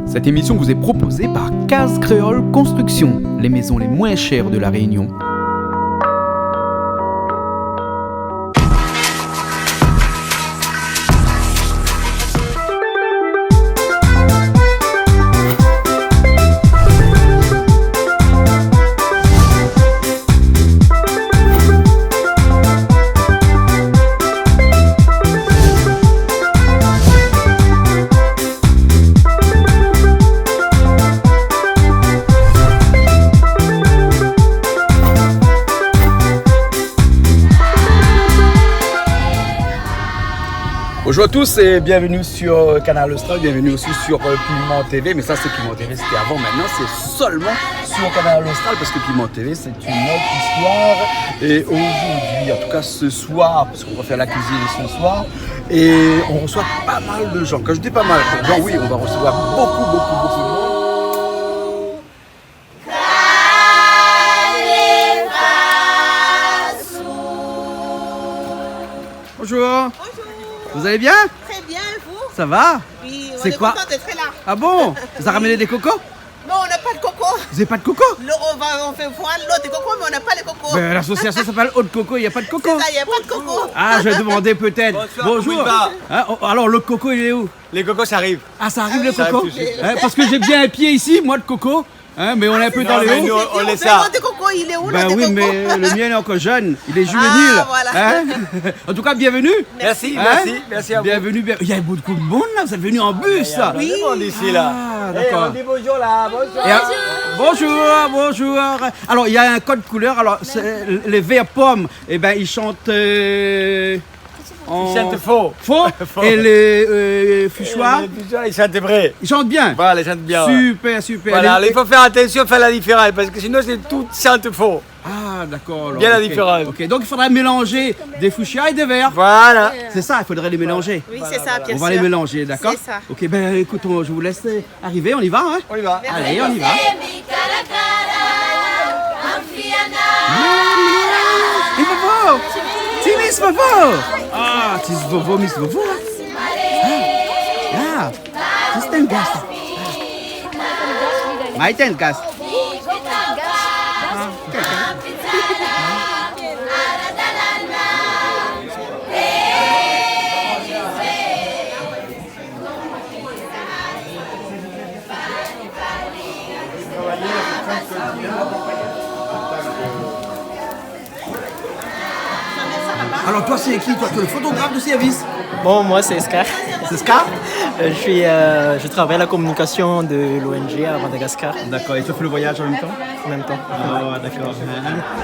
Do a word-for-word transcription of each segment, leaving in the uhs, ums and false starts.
Cette émission vous est proposée par Case Créole Construction, les maisons les moins chères de La Réunion. Bonjour à tous et bienvenue sur Kanal Austral, bienvenue aussi sur, euh, Piment T V. Mais ça, c'est Piment T V, c'était avant. Maintenant, c'est seulement sur Kanal Austral parce que Piment T V, c'est une autre histoire. Et aujourd'hui, en tout cas ce soir, parce qu'on va faire la cuisine ce soir, et on reçoit pas mal de gens. Quand je dis pas mal de gens, oui, on va recevoir beaucoup, beaucoup, beaucoup de monde. Bonjour. Bonjour. Vous allez bien ? Très bien, et vous ? Ça va ? Oui, on est content d'être là. C'est quoi ? Ah bon ? Vous avez ramené des cocos ? Non, on n'a pas de coco. Vous avez pas de coco ? Non, on va, on fait voir l'autre coco, mais on n'a pas les cocos. Ben, l'association s'appelle Autre Coco, il y a pas de coco. C'est ça, il y a pas de coco. Ah, je vais demander peut-être. Bonsoir, bonjour. Comment il va ? Hein, oh, alors, l'autre coco, il est où ? Les cocos, ça arrive. Ah, ça arrive, le coco ? Ça arrive tout de suite. Hein, parce que j'ai bien un pied ici, moi, de coco. Hein, mais on est un peu dans les hauts. Ah, c'est ça, mais nous, on laisse ça. Vraiment, tes cocos, il est où, là, tes cocos ? Ben oui, mais le mien, il est encore jeune. Il est juvénile. Ah, voilà. Hein ? En tout cas, bienvenue. Merci, merci, merci à vous. Bienvenue, bien-, il y a beaucoup de monde là, vous êtes venus en bus, là. Ah, il y a plein de monde ici, là. Ah, d'accord. Eh, on dit bonjour, là, bonjour. Et, euh, bonjour, bonjour. Alors, il y a un code couleur. Alors, c'est les verts pommes, eh ben, ils chantent, euh, ils chantent faux. Faux. Et les, euh, fuchsia, ils chantent vrai. Ils chantent bien. Voilà, ils chantent bien, ouais. Super, super. Voilà, alors, il faut faire attention, faire la différence, parce que sinon, c'est tout chante faux. Ah, d'accord, alors, ok. Bien la différence. Ok, donc il faudra mélanger des fuchsias et des verts. Voilà. C'est ça, il faudrait les mélanger. Oui, c'est ça, bien sûr. On va les mélanger, d'accord ? C'est ça. Ok, ben, écoute, on, je vous laisse arriver, on y va, hein ? On y va. Allez, on y va. Miss Vovo ! Ti Miss Vovo ! Ah, ti Miss Vovo, Miss Vovo, hein ? Ah, ah, ti Miss Vovo. Maiten gas. Alors toi, c'est qui, toi ? Tu es le photographe de service ? Bon, moi, c'est Scar. C'est Scar ? Euh, je suis, euh, je travaille à la communication de l'O N G à Madagascar. D'accord, et tu fais le voyage en même temps ? En même temps. Ah, d'accord.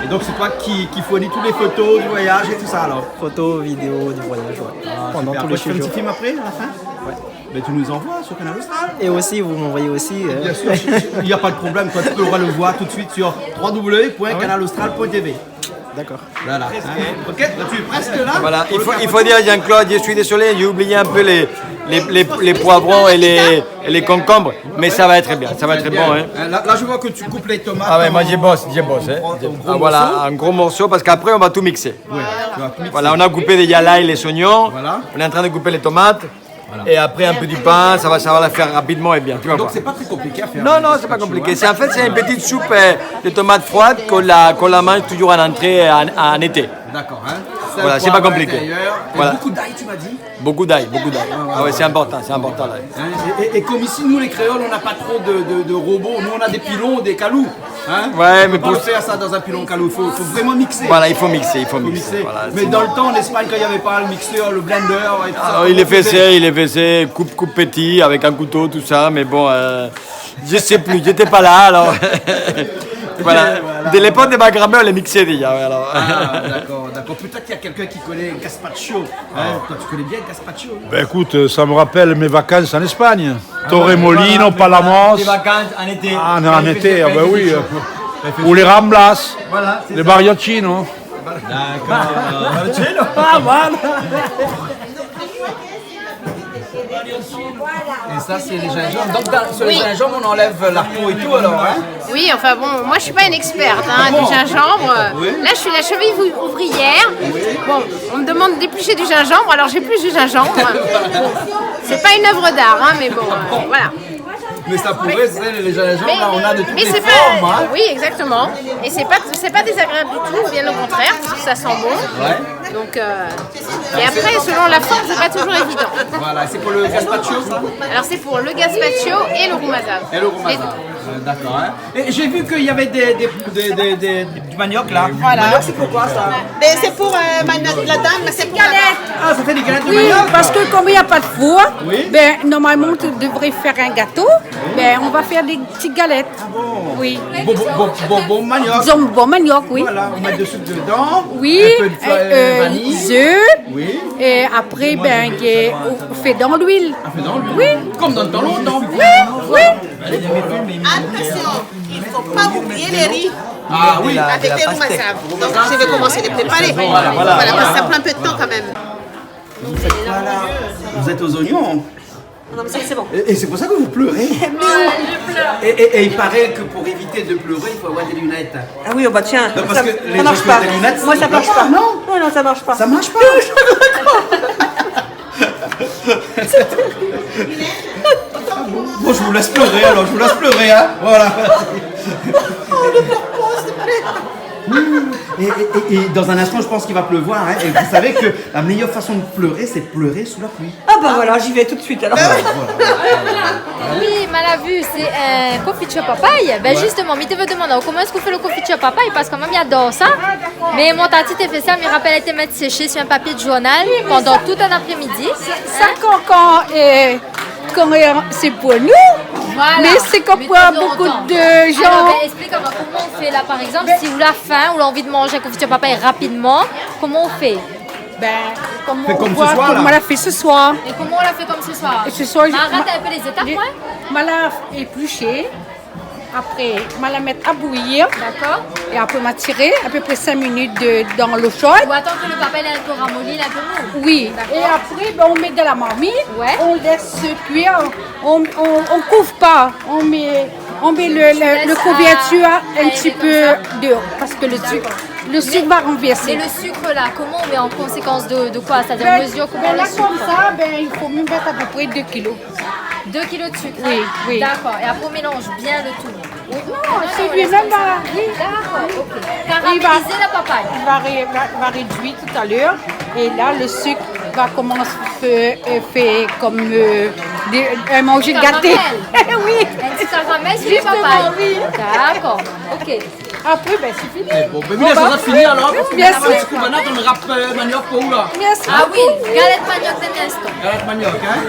Et donc, c'est toi qui, qui fournit toutes les photos du voyage et tout ça, alors ? Photos, vidéos du voyage, ouais. Ah, super. Pendant tous les séjours. Après, tu fais un petit film après, à la fin ? Ouais. Mais tu nous envoies sur Kanal Austral. Et aussi, vous m'envoyez aussi, euh. Bien sûr, il n'y a pas de problème. Toi, tu pourras le voir tout de suite sur trois W point kanal austral point T V. D'accord. Voilà. Hein ? Ok, tu es presque là. Voilà, il faut, il faut dire, Jean-Claude, je suis désolé, j'ai oublié un peu les, les, les, les poivrons et les, et les concombres, mais ça va être bien, ça va être bon, hein. Hein, là, là, je vois que tu coupes les tomates en, en gros morceaux. Ah ouais, moi, je bosse, je bosse, hein. Ah, voilà, un gros morceau, parce qu'après, on va tout mixer. Ouais, tu vas tout mixer. Voilà, on a coupé déjà l'ail, les oignons. Voilà. On est en train de couper les tomates. Voilà. Et après, un peu du pain, ça va, ça va la faire rapidement et bien, tu vas voir. Donc, c'est pas très compliqué à faire. Non, non, c'est pas compliqué. C'est, en fait, c'est une petite soupe, euh, de tomates froides qu'on la, qu'on la mange toujours en entrée en, en été. D'accord, hein. Voilà, c'est pas compliqué. Sel, poivre, vin, d'ailleurs. Et beaucoup d'ail, tu m'as dit ? Voilà. Beaucoup d'ail, beaucoup d'ail. Ouais, ouais, ouais. Ah ouais, c'est important, c'est important, l'ail. Hein, et, et, et comme ici, nous, les Créoles, on n'a pas trop de, de, de robots. Nous, on a des pilons, des Kalou. Hein ? Ouais, mais on peut pas le faire, ça, dans un pilon Kalou. Faut, faut vraiment mixer. Voilà, il faut mixer, il faut mixer. Faut mixer. Voilà, sinon. Mais dans le temps, en Espagne, quand il y avait pas le mixeur, le blender et tout ça, comment on faisait ? Ah, il les faisait, il les faisait, coupe, coupe petit, avec un couteau, tout ça, mais bon, euh, je sais plus, j'étais pas là, alors. Voilà. Voilà. De l'époque de ma grand-mère, on les mixait déjà, ouais, alors. Ah, d'accord, d'accord. Peut-être qu'il y a quelqu'un qui connaît gazpacho. Hein, toi, tu connais bien le gazpacho, non ? Ben, écoute, euh, ça me rappelle mes vacances en Espagne. Ah ouais, voilà, mais Torremolinos, Palamós. Des vacances en été. Ah, non, en été, ah ben oui, euh, ou les Ramblas, les Barriochinos. Voilà, c'est ça. D'accord. Ah, voilà. Et ça, c'est les gingembre. Donc, dans, sur les gingembre, on enlève la peau et tout, alors, hein ? Oui, enfin bon, moi je suis pas une experte, hein, du gingembre. Oui. Là, je suis la cheville ou-, ouvrière. Oui. Bon, on me demande d'éplucher du gingembre, alors j'épluche du gingembre. Bon, c'est pas une œuvre d'art, hein, mais bon, euh, voilà. Mais ça pourrait, tu sais, les gingembre, là, on a de toutes les formes, hein. Oui, exactement. Et c'est pas, c'est pas désagréable du tout, bien au contraire, parce que ça sent bon. Ouais. Donc, euh, et après, selon la forme, c'est pas toujours évident. Voilà, c'est pour le gazpacho, ça ? Alors, c'est pour le gazpacho et le roux mazave. Et le roux mazave. Les deux. Euh, d'accord, hein. Et j'ai vu qu'il y avait des, des, des, des, des, du manioc, là. Voilà. Le manioc, c'est pourquoi, ça ? Ben, c'est pour, euh, madame, la dame, c'est pour la dame. Ah, ça fait des galettes de manioc ? Oui, parce que comme il y a pas de four, ben, normalement, tu devrais faire un gâteau. Ben, on va faire des petites galettes. Ah bon ? Oui. Bon, bon, bon, bon, bon manioc. Bon manioc, oui. Voilà, on met de sucre dedans, oui, un peu de, euh, euh, vanille. Des œufs. Oui. Et après, ben, on fait dans l'huile. On fait dans l'huile. Oui. Comme dans le temps longtemps. Oui, oui. Attention, il faut pas oublier les riz. Ah oui. Avec les roux mazave. Donc, je vais commencer de préparer. Voilà, voilà, voilà. Ça prend un peu de temps quand même. Vous faites quoi, là ? Vous êtes aux oignons ? Non, mais ça, c'est bon. Et, et c'est pour ça que vous pleurez ? Ouais, je pleure. Et, et, et il paraît que pour éviter de pleurer, il faut avoir des lunettes. Ah oui, oh bah tiens, non, parce que les gens qui ont des lunettes, moi, ça marche pas. Ils pleurent pas, non ? Non, non, ça marche pas. Ça marche pas ? Bon, je vous laisse pleurer, alors, je vous laisse pleurer, hein. Voilà. Oh, le papa, s'il te plaît. Et, et, et, et dans un instant, je pense qu'il va pleuvoir, hein. Et vous savez que la meilleure façon de pleurer, c'est de pleurer sous la pluie. Ah bah voilà, j'y vais tout de suite, alors. Voilà, voilà, voilà. Oui, ma la vu, sé in konfitir papay. Ben, ouais, justement, mi té vé demann aou koman èske ou fé lo konfitir papay, parske moin, mi ador sa. Mé mon tati té fé sa, mi rapèl, té mèt séshé sur un papier de journal pendant tout un après-midi. Sa, kan, kan, euh, kan, euh, sé pou nou, voilà, mé sé kan pou bonpé de jan. Alors, ben, explique-moi, comment on fait là, par exemple, si ou la faim, ou la envie de manger un confiture papaye rapidement, comment on fait ? Ben, comme ce soir, là. Comme on l'a fait ce soir. Et comment on l'a fait comme ce soir ? Et ce soir, ma rapèl in pé lé zétap, ouais. Ma la épluché. Apré, ma la mèt a bouyir. D'accord. É apré, ma tiré à peu près cinq minutes de, dans l'eau chaude. Ou atann ke lo papay lé in pé ramoli, lé in pé mou. Oui. D'accord. Et après, ben, on met dans la marmite, ouais, on laisse cuire. On, on, on couvre pas. On met, on met le, le, le couverture un petit peu dehors, parce que le sucre, le sucre va renverser. Mais, mais le sucre là, comment on met en conséquence de, de quoi ? C'est-à-dire, on mesure comment le sucre ? Ben, ben là, comme ça, ben, il faut mieux mettre à peu près deux kilos. Deux kilos de sucre, hein ? Oui, oui. D'accord. Et après, on mélange bien le tout. Non, non, c'est lui-même, là, oui. D'accord, ok. Caraméliser la papaye. Il va ré-, va, va réduire tout à l'heure. Et là, le sucre va commencer à faire, euh, faire comme, euh, des, un manger gâté. Caramel. Oui. Un petit caramel sur le papaye. Justement, oui. D'accord, ok. Apré, ben, sé fini. Eh, bon, ben, bon, sa fini, alor, parske bien sûr. Mintnan, nou rap, euh, maniok pou ou, la. Merci beaucoup. Ah oui, galèt maniok dan in instan. Galèt maniok, hein.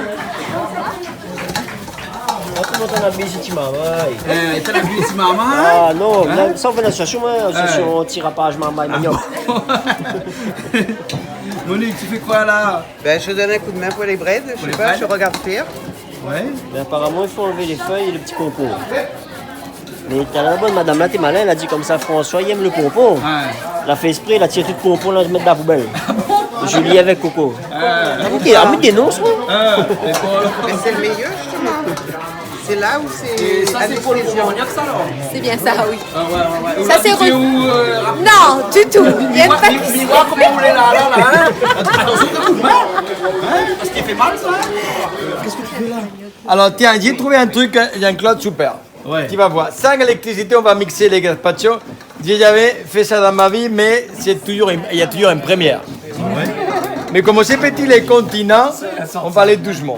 Ah, koman ou la abiy isi, ti marmay ? Eh, ou la abiy isi, ti marmay ? Ah, non, hein ? Sa, ou fé in asosiasion, moin, asosiasion anti-rapaz marmay maniok. Ah bon ? Monique, tu fais quoi, là ? Ben, je donne un coup de main pour les brèdes, je sais pas, je regarde faire. Pour les brèdes ? Ouais. Mé aparaman, i fo anlèv lé fèy é lo ti konpon. Mé talèr, la bone madam la té malin, la di konmsa, François, li èm lo konpon. Ouais. La fé ésprè, la tir tout konpon, la mèt dan la poubèl. Ah bon ? Julie avèk Coco. Ah. Ah, mé té, ah, mé dénonce, moin. Ah, et pour le... Mais c'est le meilleur, justement. C'est là où c'est... Et ça, c'est pour le anesthésiant. Maniok, ça, alors ? C'est bien ça, oui. Ah ouais, ouais, ouais. Sa sé... Ou la gout, euh, rapidement ? Non, du tout. Mé, mé, mé, koman ou lé la, la, la, hein ? Attention, de coups de main. Hein ? Parce qu'il fait mal, ça, hein ? Qu'est-ce que tu fais là ? Alors, tiens, j'ai trouvé un truc, hein, Jean-Claude, super. Ouais. Tu vas voir. Sans électricité, on va mixer les gazpacho. J'ai jamais fait ça dans ma vie, mais c'est toujours une, il y a toujours une première. Ouais. Mais comme c'est petit, les continents, on va aller doucement.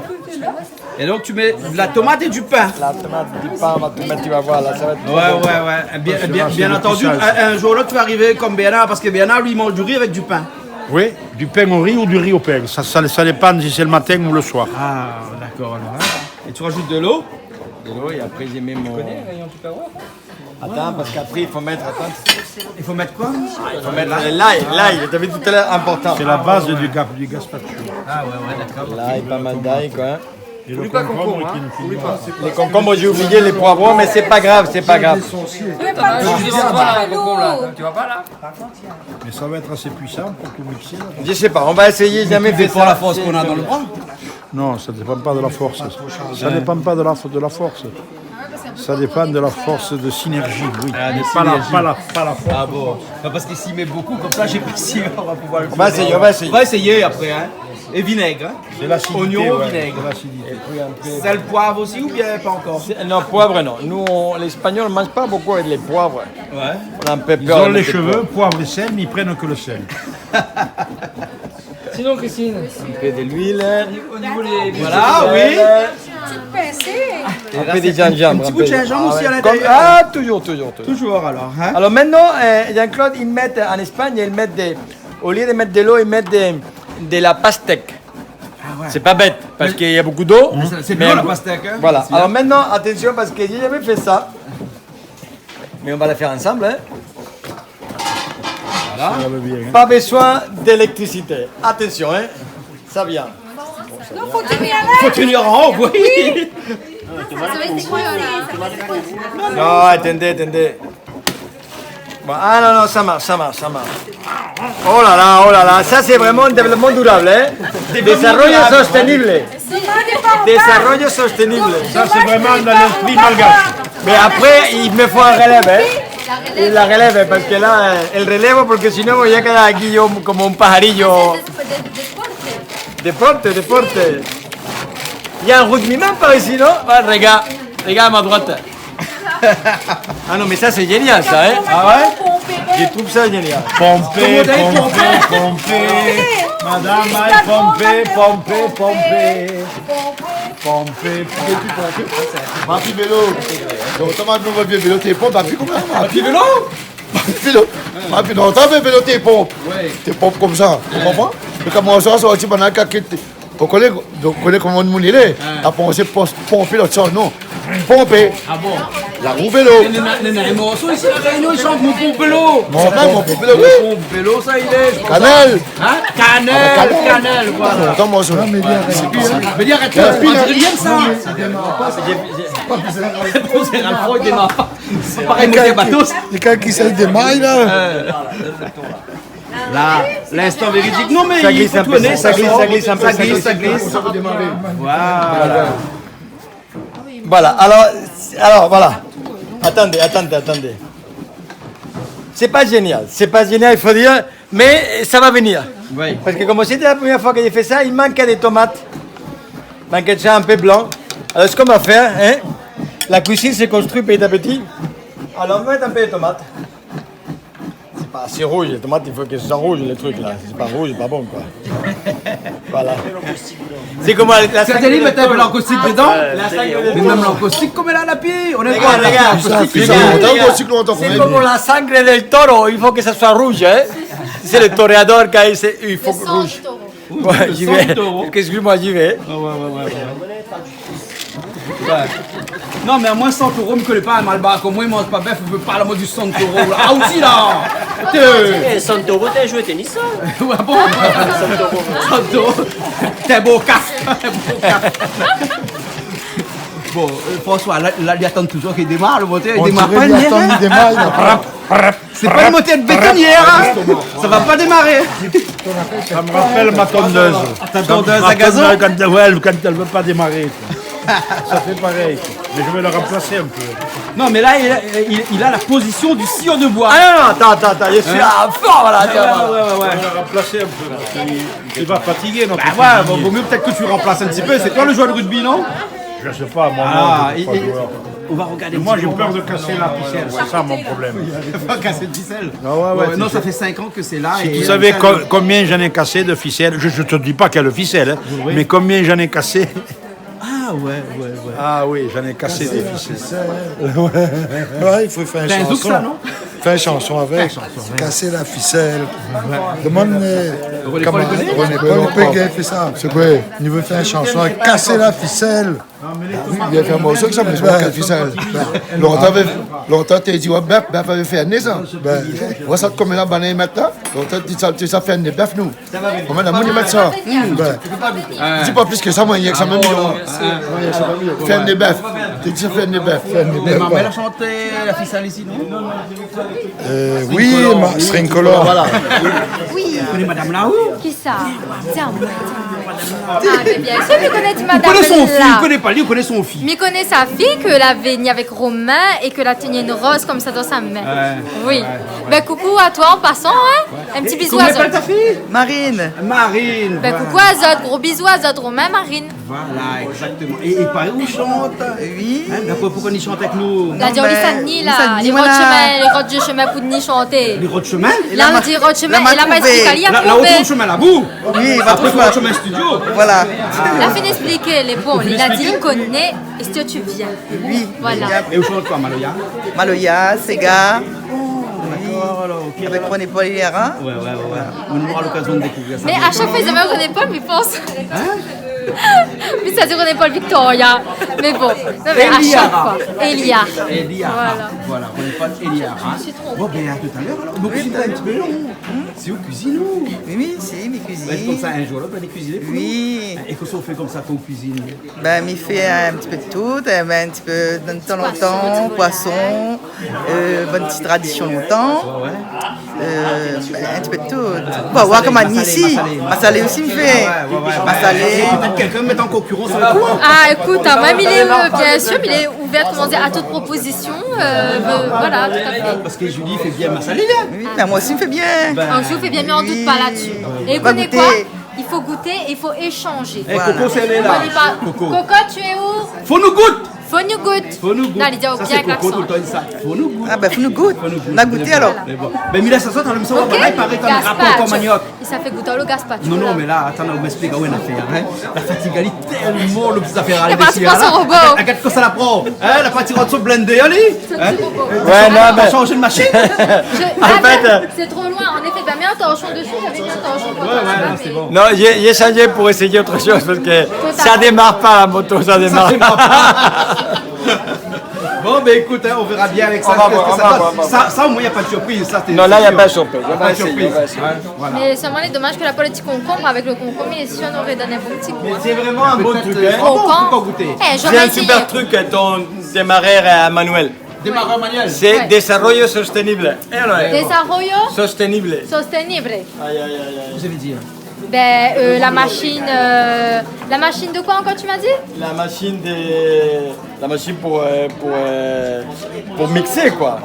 Et donc, tu mets de la tomate et du pain. La tomate, du pain, on va tout mettre, tu vas voir, là, ça va être trop bon. Ouais, ouais, ouais. Bien, bien, bien entendu, un, un jour ou l'autre, tu vas arriver comme Bernard, parce que Bernard, lui, il mange du riz avec du pain. Oui, du pain au riz ou du riz au pain. Ça, ça, ça dépend si c'est le matin ou le soir. Ah, d'accord, alors, hein. Et tu rajoutes de l'eau ? De l'eau, et après, j'ai mis mon... Attends, parce qu'après, il faut mettre, attends. Il faut mettre quoi ? Il faut mettre l'ail, l'ail, t'as vu tout à l'heure, important. C'est la base du gap-, du gazpacho. Ah ouais, ouais, d'accord. L'ail, pas mal d'ail, quoi. Et le concombre, hein. Oublie pas le concombre, hein. Les concombres, j'ai oublié, les poivrons, mais c'est pas grave, c'est pas grave. Attends, je suis devant toi, là, le concombre, là. Tu vois pas, là ? Mais ça va être assez puissant pour tout mixer, là. Je sais pas, on va essayer, jamais fait ça. C'est pour la force qu'on a dans le bras. Non, ça dépend pas de la force. Ça dépend pas de la fo-, de la force. Ça dépend de la force de synergie, oui. Ah, de synergie. Mais pas la, pas la, pas la force. Ah bon. Bah, parce que s'il met beaucoup comme ça, je sais pas si on va pouvoir le faire. On va essayer, on va essayer. On va essayer après, hein. Et vinaigre, hein. C'est l'acidité, oignon, ouais, vinaigre. C'est l'acidité. Et puis un peu... Sel, poiv osi oubien pa ankor ? C'est, non, poivre, non. Nous, on, les Espagnols mangent pas beaucoup avec les poivres. Ouais. On a un peu peur de mettre des poivres. Ils ont les cheveux, poivre et sel, mais ils prennent que le sel. Sinon, Christine. Un peu de l'huile. Au niveau des... Voilà, oui. Une petite pincée. Un peu de gingembre, un peu de... Un petit bout de gingembre aussi à l'intérieur. Ah, toujours, toujours, toujours. Toujours alors, hein ? Alors maintenant, euh, Jean-Claude, ils mettent, en Espagne, ils mettent des, au lieu de mettre de l'eau, ils mettent des, de la pastèque. Ah ouais. C'est pas bête, parce qu'il y a beaucoup d'eau. Mais c'est, c'est de l'eau, la pastèque, hein ? Voilà. Alors maintenant, attention, parce que j'ai jamais fait ça. Mais on va le faire ensemble, hein. Voilà. Ça va bien, hein. Pas besoin d'électricité. Attention, hein. Ça vient. Non, faut tenir là. Faut tenir en haut, oui. Oui. Non, attendez, attendez. Bon, ah non, non, ça marche, ça marche, ça marche. Oh là là, oh là là, ça c'est vraiment un développement durable, hein. Desarrollo sostenible. Desarrollo sostenible. Ça, c'est vraiment dans l'esprit malgache. Mais après, il me faut un relève, hein. La relève, hein, parce que là, euh, el relevo, porque si no, voy a quedar aquí yo como un pajarillo. Deporte, deporte. Il y a un rugbyman par ici, non ? Ouais, regarde, regarde à ma droite. Ah non, mais ça, c'est génial, ça, hein ? Ah ouais ? Je trouve ça génial. Pompé, pompé, pompé. Madame, aïe, pompé, pompé, pompé. Pompé, pompé. Papi vélo. Donk, otan, ma vi, mon vié vélo, té pomp, papi, koman, papi vélo ? Papi vélo. Papi, non, otan, ma vi, vélo, té pomp. Ouais. Té pomp konmsa. Ou konpran ? Mé koman sa, sa, ti bann la ka kit Ou koné, ou koné koman moun i lé ? Ah. La pansé pos-, ponpé, lot sa, non. Pompé. Ah bon ? La rou vélo. Néna, néna in morso isi La Rényon, i shant Mon ponp vélo. Mon ponp vélo, oui. Mon ponp vélo, sa i lé. Kanèl. Hein ? Kanèl, ah, Kanèl. Kanèl, voilà. Atann, morso. Non, mé di, arèt. Mé di, arèt, on diré bien sa. Non, mé i démar pa, sa. Bon, sé Ralph, i démar pa. Sé parèy, moteur bato. É kan i sa i démar, la. Euh. La, l'instant véridique. Non, mé i fo tourné, sa glis, sa glis in pé, sa glis, sa glis. Voilà. Voilà, alors, alors, voilà. Attendez, attendez, attendez. C'est pas génial, c'est pas génial, il faut dire, mais ça va venir. Oui. Parce que comme c'était la première fois que j'ai fait ça, il manquait des tomates. Il manquait déjà un peu blanc. Alors, ce qu'on va faire, hein, la cuisine se construit petit à petit. Alors, on va mettre un peu de tomates. C'est pas assez rouge, les tomates, il faut que ce soit rouge, le truc, là. C'est pas rouge, c'est pas bon, quoi. Voilà. C'est comme la, la... Sèt-ali, mèt in pé lankoustik dedan. Mé mèm lankoustik, konm la, la pi, on est... Regarde, regarde, regarde. C'est comme la sangre del toro, il faut que ça soit rouge, hein. C'est le toréador, quand il, c'est, il faut rouge. Le sang du taureau. Ouais, j'y vais. Le sang du taureau. Excuse-moi, j'y vais. Ouais, ouais, ouais, ouais, ouais. Ouais. Non, mé amoin, san toro, mi koné pa, in malbar konm moin, i manz pa bèf, i vé pa la mod du san toro, la. Ah, osi, la. Té. Eh, san toro, té zoué ténis, sa. Ouais, bon. San toro. San toro. Té bo kaf. Bo kaf. Bon, euh, François, la, la, li atann toujour k'i démar, le moteur, i démar pa, li atann, li démar, li démar pa. Sé pa in moteur bétonièr, hein. Sa va pa démaré. Ça me rappelle ma tondeuse. Ta tondeuse à gazon ? Ma tondeuse, quand, ouais, quand elle veut pas démarrer, quoi. Ça fait pareil, quoi. Mais je vais le remplacer un peu. Non, mais là, il a, il, il a la position du scieur de bois. Ah non, non, attends, attends, attends, je suis à fond, voilà, tiens, voilà. Ouais, ouais, ouais. Je vais le remplacer un peu, parce qu'il, il va fatiguer, notre cuisinier. Bah ouais, bon, vaut mieux peut-être que tu remplaces un petit peu. C'est toi le joueur de rugby, non ? Je sais pas, moi, moi, je suis pas joueur. On va regarder un petit peu. Mais moi, j'ai peur de casser la ficelle, c'est ça mon problème. Faut casser une ficelle. Ah ouais, ouais, non, ça fait cinq ans que c'est là. Si tu savais co-, combien j'en ai cassé de ficelles, je, je te dis pas quelle ficelle, hein, mais combien j'en ai cassé. Ah ouais, ouais, ouais. Ah oui, j'en ai cassé des ficelles. Casser la ficelle. Ouais, il faut faire une chanson. Fé in zouk, sa, non ? Fé in chanson avèk. Fé in chanson, ouais. Casser la ficelle. Ouais. Demann, euh, René Paul, koman, René Paul, René Paul i pé fé sa. Sé koi ? I vé fé in chanson avèk Casser la ficelle. Oui, li la fé in morso èk sa, mé sé pa kèl ficelle. Lontan, lontan té di, ouais, bèf, bèf lavé fèrné sa. Ouais, sa konm la bann i mèt la. Lontan té di sa, té sa fèrné bèf, nou. Konbien la moun i mèt sa ? Di pa plis ke sa, moin, i yèk sa mèm. Fèrné bèf. Té di sa fèrné bèf. Mé marmèl la shant la ficelle isi, non ? Euh, oui, Srincolor. Voilà. Oui. Koné madam la, ou ? Kisa ? Tiens, tiens. Ah, mé bien sir, mi koné madam la. Ou koné son fiy, ou koné pa li, ou koné son fiy. Mi koné sa fiy ke la vni avèk Romain é ke la tini in roz konmsa dan sa min. Ouais, ouais, ouais. Oui. Ben, coucou à toi en passant, hein. Ouais. Un petit bisou à zot. É koman i apèl ta fiy ? Marine. Marine, voilà. Ben, coucou à zot, gros bisous à zot, Romain, Marine. Voilà, exactement. É, é paré ou shant. Oui. Hein, d'après, pourquoi ni shant avèk nou ? La di, non, mé Lisa ni la, Lisa ni, li rod shomin, li rod shomin pou ni shanté. Li rod shomin ? La, la di rod shomin, la, é la ma trouvé. Esplik ali, la, la trouvé. Ou trouv shomin la-bou ? Oui, apré, ou trouv shomin studio. Voilà. La fine esplik, lé bon, li la di, li koné, é si tu viens. Oui. Voilà. É ou shant koi, maloya ? Maloya, séga. D'accord, alors, ok. Avèk René Paul Eliara. Ouais, ouais, ouais, ouais. On aura l'occasion de découvrir ça. Mé a shak foi, zot i di René Paul, mi pans. Hein ? Mi sa di René Paul Victoria. Mé bon. Non, mé a shak foi. Eliara. Eliara. Voilà. Voilà, René Paul Eliara. Bon, ben, à tout à l'heure, alors. Donc, oui, c'est un petit peu long. Si ou kuizine, ou ? Oui, oui, si, mi kuizine. Ouais, konmsa, in zour ou lot, ou va kuiziné pou nou. Oui. É kosa ou fé konmsa kan ou kuizine ? Ben, mi fé in ti pé de tout, eh ben, in ti pé de tan an tan, poisson, euh, bann ti tradision lontan. Ouais, ouais. Euh, ben, in ti pé de tout. Bon, ou voi koman isi, masalé. Masalé osi mi fé. Ouais, ouais, ouais. Masalé. É pétèt kèlkin i mèt an konkirans avèk ou. Ah, ékout, hein, moin, mi lé, euh, bien sir, mi lé ouvèrt, koman dir, à toute proposition, euh, euh, voilà, tout à fait. Parske Julie i fé bien masalé, la. Oui, ben, moin osi mi fé bien. Ben. Ah, ou fé bien, mé on dout pa la-dsi. Oui. É ou koné koi ? Va gouté. I fo gouté, i fo ésanzé. Eh, voilà. Coco, c'est là. Coco. Coco, tu es où ? Fo nou gout. Fo nou gout. Fo nou gout. Non, li di, sa, bien sé Coco, tout le temps, li di sa. Fo nou gout. Ah ben, fo nou gout. Fo nou gout. Na gouté, alor. Mé bon. Ben, mi lès sa, sa, talèr, mi sa, voilà, i paré ke ou na in rapor avèk maniok. Gazpacho. É sa fé gout le gazpacho, la. Non, non, mé la, atann, ou m'esplik aou in afèr, hein. La fatig ali tèlman, lo ti zafèr ali. Li la pas, dési, li la pas, hein. Robot. Agard kosa la pran. Hein, la parti rod son blindé, ali. Hein ? Ouais, non, mé la sanz de mashine. An fèt, euh, c'est trop loin, en effet. Ben, mets un torchon dessus, j'avais mis un torchon pour toi. Ouais, ouais, non, c'est bon. Non, j'ai, j'ai changé pour essayer autre chose parce que ça démarre pas, la moto, ça démarre pas. Ça démarre pas. Bon, ben, écoute, hein, on verra bien avec ça, qu'est-ce que ça donne. On va voir, on va voir. Ça, ça, au moins, y a pas de surprise, ça, c'est sûr. Non, là, y a pas de surprise. Y a pas de surprise. On va essayer, on va essayer. Hein, voilà. Mais seulement, il est dommage que la peau, le petit concombre, avec le concombre, et si on aurait donné un bon petit goût, hein. Mais c'est vraiment un bon truc, hein. Pourquoi, pourquoi goûter ? Eh, j'en ai essayé. C'est un super truc, ton, démarreur, euh, manuel. Démarreur manuel. C'est desarrollo sostenible. Eh, ouais. Desarrollo sostenible. Sostenible. Aïe, aïe, aïe, aïe. Vous avez dit, hein. Ben, euh, la machine, euh, la machine de quoi encore, tu m'as dit ? La machine de, la machine pour, euh, pour, euh, pour mixer, quoi.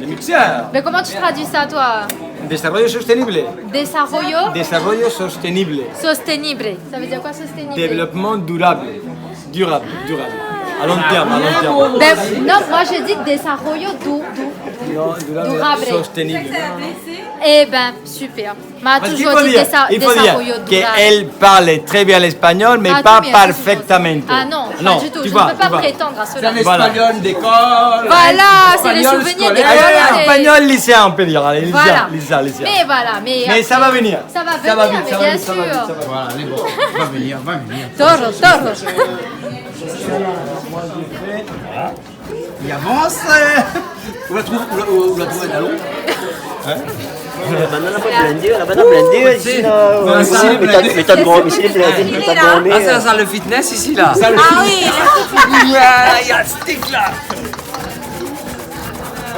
Le mixeur. Mais comment tu traduis ça, toi ? Desarrollo sostenible. Desarrollo ? Desarrollo sostenible. Sostenible. Ça veut dire quoi, sostenible ? Développement durable. Durable, durable. À long terme, à long terme. Ben, non, moi, je dis desarrollo du-, du-, durable. Non, durable, sostenible. Eh ben, super. Parce qu'il faut dire, il faut dire desarrollo durable. Qu'elle parle très bien l'espagnol, mais pas parfaitement. Ah, très bien, ça, c'est bon. Ah non, pas du tout. Je ne peux pas prétendre à cela. Non, tu vois, tu vois. C'est un espagnol d'école, un espagnol scolaire. Voilà, c'est les souvenirs d'école, c'est... Ah, espagnol lycéen, on peut dire. Allez, lycéen, lycéen, lycéen. Voilà. Mais voilà, mais après, ça va venir. Ça va venir, mais bien sûr. Ça va vite, ça va vite, ça va vite, ça va vite. Voilà, allez, bon, va venir, va venir. Toro, toro. Li avans. Ou la trouv, ou la, ou la trouv in dalon ? Hein ? La bann la pa blindé, la bann la blindé, isi, la. Non, sa, métod, métod gran, isi, métod gran, mé, ah, sa, euh, sa, le fitness isi, la. Sa, le fitness. Ah oui. Ouais, néna stick, la.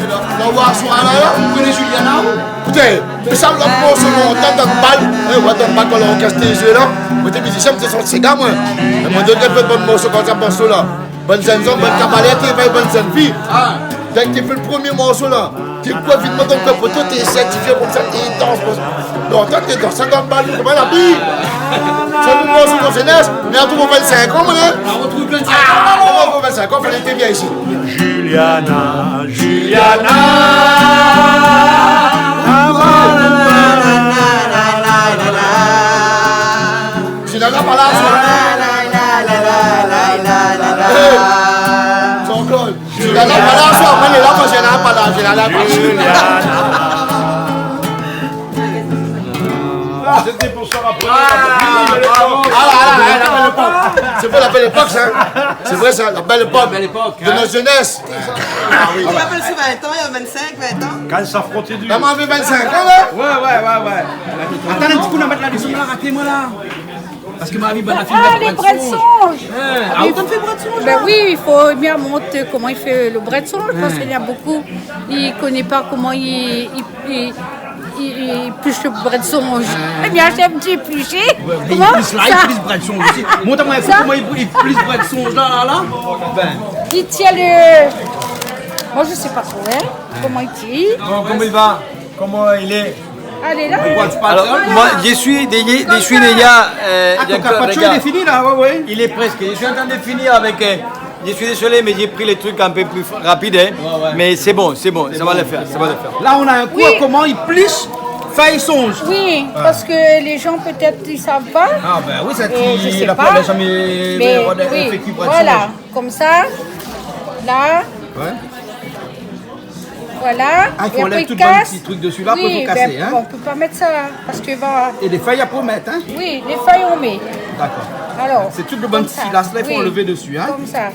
La, la, ou voi, la, la, ou koné Juliana, ou ? Ékout, mé sa, la, morso lontan dan bal, hein, ou voi, dan bal, kan lorkès té zoué, la. Moin té mizisien, moin té shant séga, moin. É moin té fé bann morso konmsa, morso, la. Bann zèn zom, bann kabaré, té fé bann zèn fi. Ah. Donk, té fé le promié morso, la. Té koi, vit, moin, donk, poto, té sèrtifié konmsa, té dans, konmsa. Lontan, té dans sa dan bal, koman la vi. Sa, nou, morso konmsa, mé an tou, moin, vinn-sink an, moin, hein. Ah, moin, vinn-sink an, falé té vien isi. Juliana, Juliana. Juliana pa la, sa. Hey, Jean-Claude. Juliana pa la, sa. Moin lé la, moin, Juliana pa la, Juliana pa la. Juliana. C'était pour ça, la première. Ah, bravo. Ah, la, la, la, la belle époque. C'est vrai, la belle époque, ça. C'est vrai, ça, la belle époque. La belle époque, hein. De notre jeunesse. Ah oui. Tu m'appelles sous vingt ans, il y a vingt-cinq, vingt ans. Kan sa frot du. Maman avait vingt-cinq ans, là ? Ouais, ouais, ouais, ouais. Atann in ti kou, nou va mèt la, lé son la, raté moin la. Parske ma vi, bann la fine, ah, lé brèd sonz. Hein, ah, ou fé brèd sonz, ben la ? Oui, i fo bien montr koman i fé le brèd sonz, parske néna bonpé i koné pa koman i, i, i, I, i plis lo brèd sonz. Ah. Ébin, mi ashèv de plish. Ouais, mé koman i plis la, i plis brèd sonz osi. Mont amoin in fo koman i, i plis brèd sonz la, la, la. Bin. I tien lo, moin, mi koné pa tro, in, koman i di. Bon, koman i lé ? Koman i lé ? Alé, la. Alor, moin, mi sui dèrièr, mi sui dèrièr, euh, Jean-Claude, regarde. Lo carpaccio lé fini la, ouais, ouais. Lé prèsk. Mi sui antrin de finir avèk, euh, mi sui dézolé, mé mi la pri lo truk in pé pli rapid, in. Ouais, ouais. Mé sé bon, sé bon, sa va lo fèr, sa va lo fèr. La, nou na in kou, oui, koman i plis fèy sonz. Oui, parske lé jan pétèt i sav pa. Ah, bin oui, sa, é mi koné pa. La zamé, mé oui, fé kui brèd sonz. Voilà, konmsa, la. Ouais. Voilà. Ah, i fo anlèv tout bann ti truk dési la, apré i fo kasé, in. Oui, bin, nou pé pa mèt sa, parske va... É lé fèy apré i mèt, in ? Oui, lé fèy i mèt. Dakor. Alor, sé tout lo bann ti silas la, i fo anlèv dési, in. Konmsa.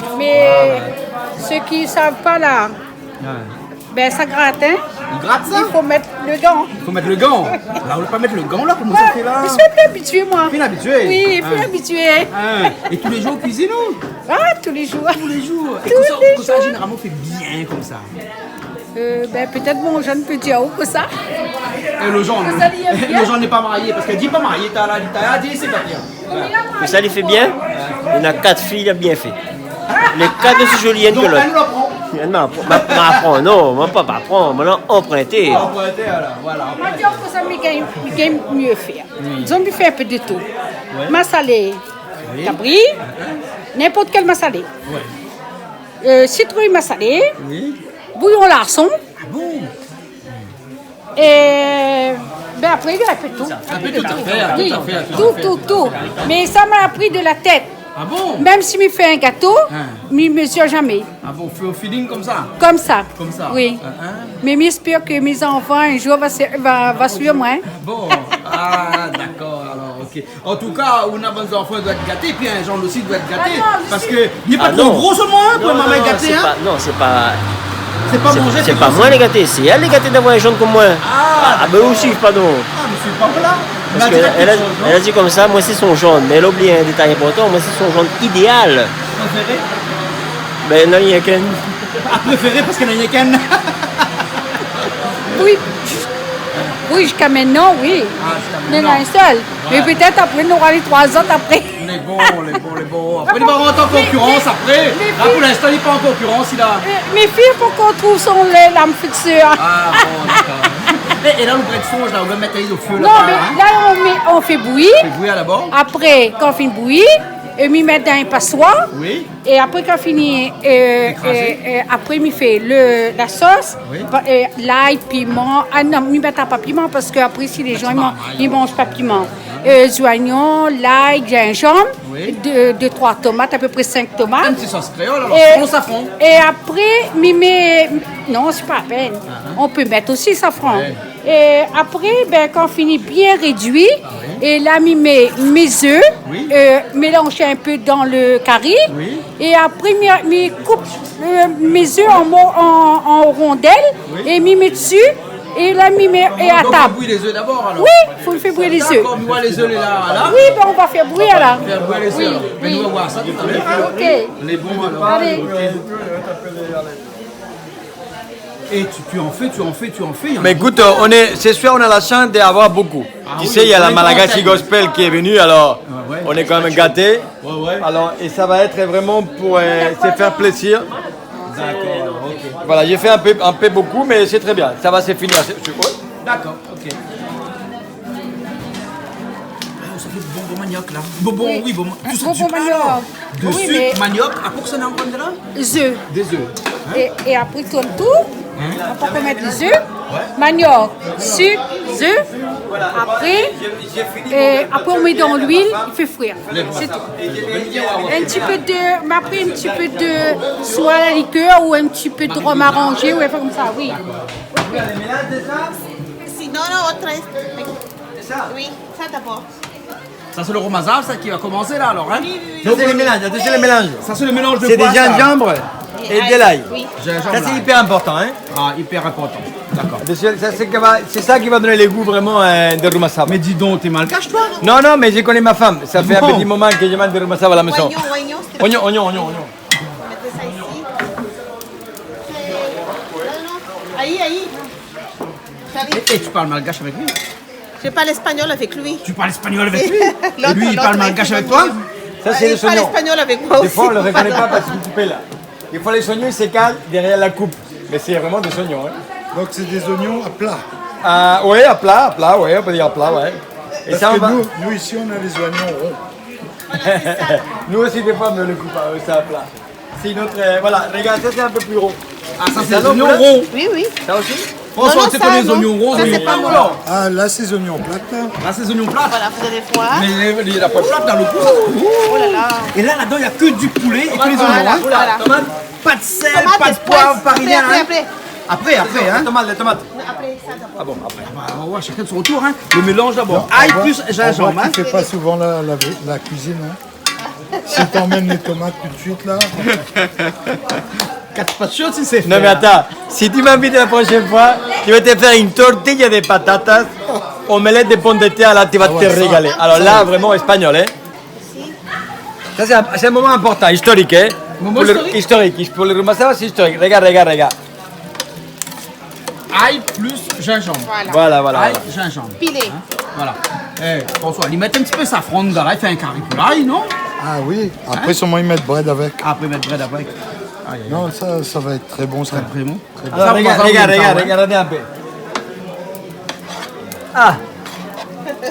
Voilà. Mé sak i sav pa la, bin, sa i grat, in. I grat sa ? I fo mèt lo gan. I fo mèt lo gan. La, ou la pa mèt lo gan la, koman sa i fé la ? Oué, mi lé abitié, moin. Ou lé abitié ? Oui, mi lé abitié. In. É tou lé zour ou kuizine ou ? Ah, tou lé zour. Tou lé zour. É kosa, kosa zénéralman ou fé bien konmsa ? Euh, bin, pétèt mon zanr i pé dir aou kosa. É lo zanr, lo zanr lé pa marié, parske li lé pa marié, ta la, li ta la, li sé pa bien. Oué. Mé sa li fé bien, li na kat fiy, li la bien fé. Lé kat lé osi zoli inn ke lot. Donk, èl i pran. Non, ma, ma pran, non, ma pa, pa pran, ma la anprinté. Anprinté, alor, voilà, anprinté. Moin, mi di aou kosa mi gingn, mi gingn mié fé. Oui. Dizon, mi fé in pé de tou. Oué. Masalé kabri, ninport kèl masalé. Oué. Euh, sitrouy masalé. Oui. Bouyon larson. Ah bon ? É, bin, apré, li fé tou. In pé tou a fèr, tou a fèr, tou a fèr. Tou, tou, tou. Mé sa, ma la apri de la tèt. Ah bon ? Mèm si mi fé in gato, mi mezir zamé. Ah bon, ou fé o feeling konmsa ? Konmsa. Konmsa. Oui. Mé mi éspèr ke mé zanfan, in zour, va, va suiv moin. Bon. Ah, dakor, alor, OK. An tou ka, ou na bann zanfan i doi èt gaté, épi in zanr osi i doi èt gaté, parske li lé pa tro gro solman, in, pou in momon gaté, in. Ah non, non, sé pa, non, sé pa, sé pa moin lé gaté, sé èl lé gaté d'avoir in zanr konm moin. Ah, bin, ou suiv pa, non. Ah, mé sé pa vré la. Parske èl la, èl la di konmsa, moin sé son zanr, mé èl la oubli in détay inportan, moin sé son zanr idéal. Préféré ? Bin, non, néna rienk inn. Ah, préféré parske néna rienk inn. Oui. Oui, ziska mintnan, oui. Ah, ziska mintnan. Néna in sèl. Oué. Mé pétèt apré, nora lé troi zot apré. Lé bon, lé bon, lé bon. Apré, li va rant an konkirans apré. Mé la, pou linstan, li lé pa an konkirans, li la. Euh, mé fiy, fo ankor trouv son, lé, lam fiksé, in. Ah, bon, dakor. É, é la, lo brèd sonz la, ou va mèt ali o fé la, in ? Non, mé la, nou mèt, nou fé bouyir. Fé bouyir dabor. Apré, kan fine bouyir, euh, mi mèt dan in pasoir. Oui. É apré, kan fini, euh, ékrazé, euh, euh, apré, mi fé lo, la sos, oui, pa, euh, lay, piman. Ah non, mi mèt pa piman parske apré, si lé zan i man-, i manz pa piman. Euh, zoignon, lay, zinzanm, oui, dé, dé, troi tomat, apépré sink tomat. In ti sos kréol, alor, é, san safran. É apré, mi mèt, non, sé pa la pèn. Ah, in. Nou pé mèt osi safran. Oué. É apré, bin, kan fini bien rédui, ah oui, é la, mi mèt mé zèf, oui, euh, mélanzé in pé dan lo kari. Oui. É apré, mi, mi koup, euh, mé zèf an mor-, an, an rondèl, oui, é mi mèt dési. É la, mi mèt, é a tab. Donk, ou fé bouyir lé zèf dabor, alor ? Oui, fo fé bouyir lé zèf. Dakor, mi voi lé zèf lé la, la. Oui, bin, nou va fé bouyir la. Fé bouyir lé zèf, alor. Oui, oui. Mé nou va voir sa talèr, in. OK. Lé bon, alor. Alé. OK. Et tu, tu en fais, tu en fais, tu en fais, hein. Mais écoute, euh, on est, ce soir, on a la chance d'avoir beaucoup. Ah oui, on est en tête. Tu sais, il y a la Malagasy Gospel qui est venue, alors on est quand même gâtés. Ah ouais, ouais. Alors, et ça va être vraiment pour, euh, se faire plaisir. D'accord, ok. Voilà, j'ai fait un peu, un peu beaucoup, mais c'est très bien. Ça va se finir. C'est, c'est, ouais. D'accord, ok. Ah, sa fé bonbon maniok la. Bonbon, oui, bonbon. Tout sa bonbon maniok. De sucre, manioc. Ah, pou sa, na ankor de la ? Zèf. Dé zèf. Hein ? É, é apré, tourn tou. Hein ? Apré, ou mèt lé zèf. Ouais. Manioc, sik, zèf. Apré, é apré, ou mèt dan luil, i fé frir. Sé tou. In ti pé de, mé apré, in ti pé de, soi la likèr ou in ti pé de rom aranzé, ou in afèr konmsa, oui. Sinon, la, otra vez. Oui, sa dabor. Ça, c'est le rom à zave, ça, qui va commencer, là, alors, hein ? Oui, oui, oui. Ça, c'est le mélange, ça, c'est le mélange. Ça, c'est le mélange de quoi, ça ? C'est des gingembre et de l'ail. Oui. Gingembre, l'ail. Ça, c'est hyper important, hein ? Ah, hyper important. D'accord. Parce que ça, c'est que va, c'est ça qui va donner le goût vraiment, euh, de rom à zave. Mais dis donc, t'es malgache, toi ? Non, non, mais je connais ma femme. Ça fait un petit moment que je mange de rom à zave à la maison. Oignon, oignon, s'il te plaît. Oignon, oignon, oignon, oignon. On va mettre ça ici. C'est, non, non. Aïe, aïe. Et, et tu parles malgache avec lui ? Je parle espagnol avec lui. Tu parles espagnol avec lui ? Et lui, il parle malgache avec toi ? Ça, c'est les oignons. Il parle espagnol avec moi aussi. Des fois, on le reconnaît pas parce qu'il est coupé là. Des fois, les oignons, ils se calent derrière la coupe. Mais c'est vraiment des oignons, hein. Donc, c'est des oignons à plat. Ah, ouais, à plat, à plat, ouais, on peut dire à plat, ouais. Et ça, on va... Parce que nous, nous, ici, on a les oignons ronds. Nous aussi, des fois, on le coupe, euh, ça à plat. C'est une autre, euh, voilà, regarde, ça, c'est un peu plus rond. Ah, ça, c'est des oignons ronds. Oui, oui. Ça aussi ? François, tu connais les oignons ronds, les oignons ronds, alors ? Ah, là, c'est des oignons plats, là. Là, c'est des oignons plats. Voilà, vous allez voir. Mais les, les, la poêle plate, dans le coup, ça. Oh là là. Et là, là-dedans, il y a que du poulet et que les oignons, hein. Voilà, voilà. Tomate, pas de sel, pas de poivre, pas rien, hein. Tomate, après, après, après. Après, après, hein. Les tomates, les tomates. Après, ça, d'abord. Ah bon, après. Ah bah, on va voir chacun de son tour, hein. Le mélange d'abord. Ail plus gingembre, hein. On voit qu'il fait pas souvent la, la, la cuisine, hein. Si t'emmènes les tomates tout de suite, là. Quatre pas de chance, il sait faire. Non, mais attends, si tu m'invites la prochaine fois, je vais te faire une tortilla de patatas, omelette de pommes de terre, là, tu vas te régaler. Ah ouais, ça. Alors là, vraiment espagnol, hein. Ça, c'est un, c'est un moment important, historique, hein. Moment historique ? Pour le, historique, pour le Rwanda, c'est historique. Regarde, regarde, regarde. Ail plus gingembre. Voilà. Voilà, voilà, voilà. Ail, gingembre. Pilé. Hein ? Voilà. Eh, François, li mèt in ti pé safran dedan la, li fé in kari pou lay, non ? Ah oui. Hein ? Après, seulement, ils mettent bread avec. Après, mettre bread avec. Aïe, aïe, aïe. Non, ça, ça va être très bon, ça. Très, très bon. Très bon. Alors, regarde, regarde, regarde, regarde un peu. Ah.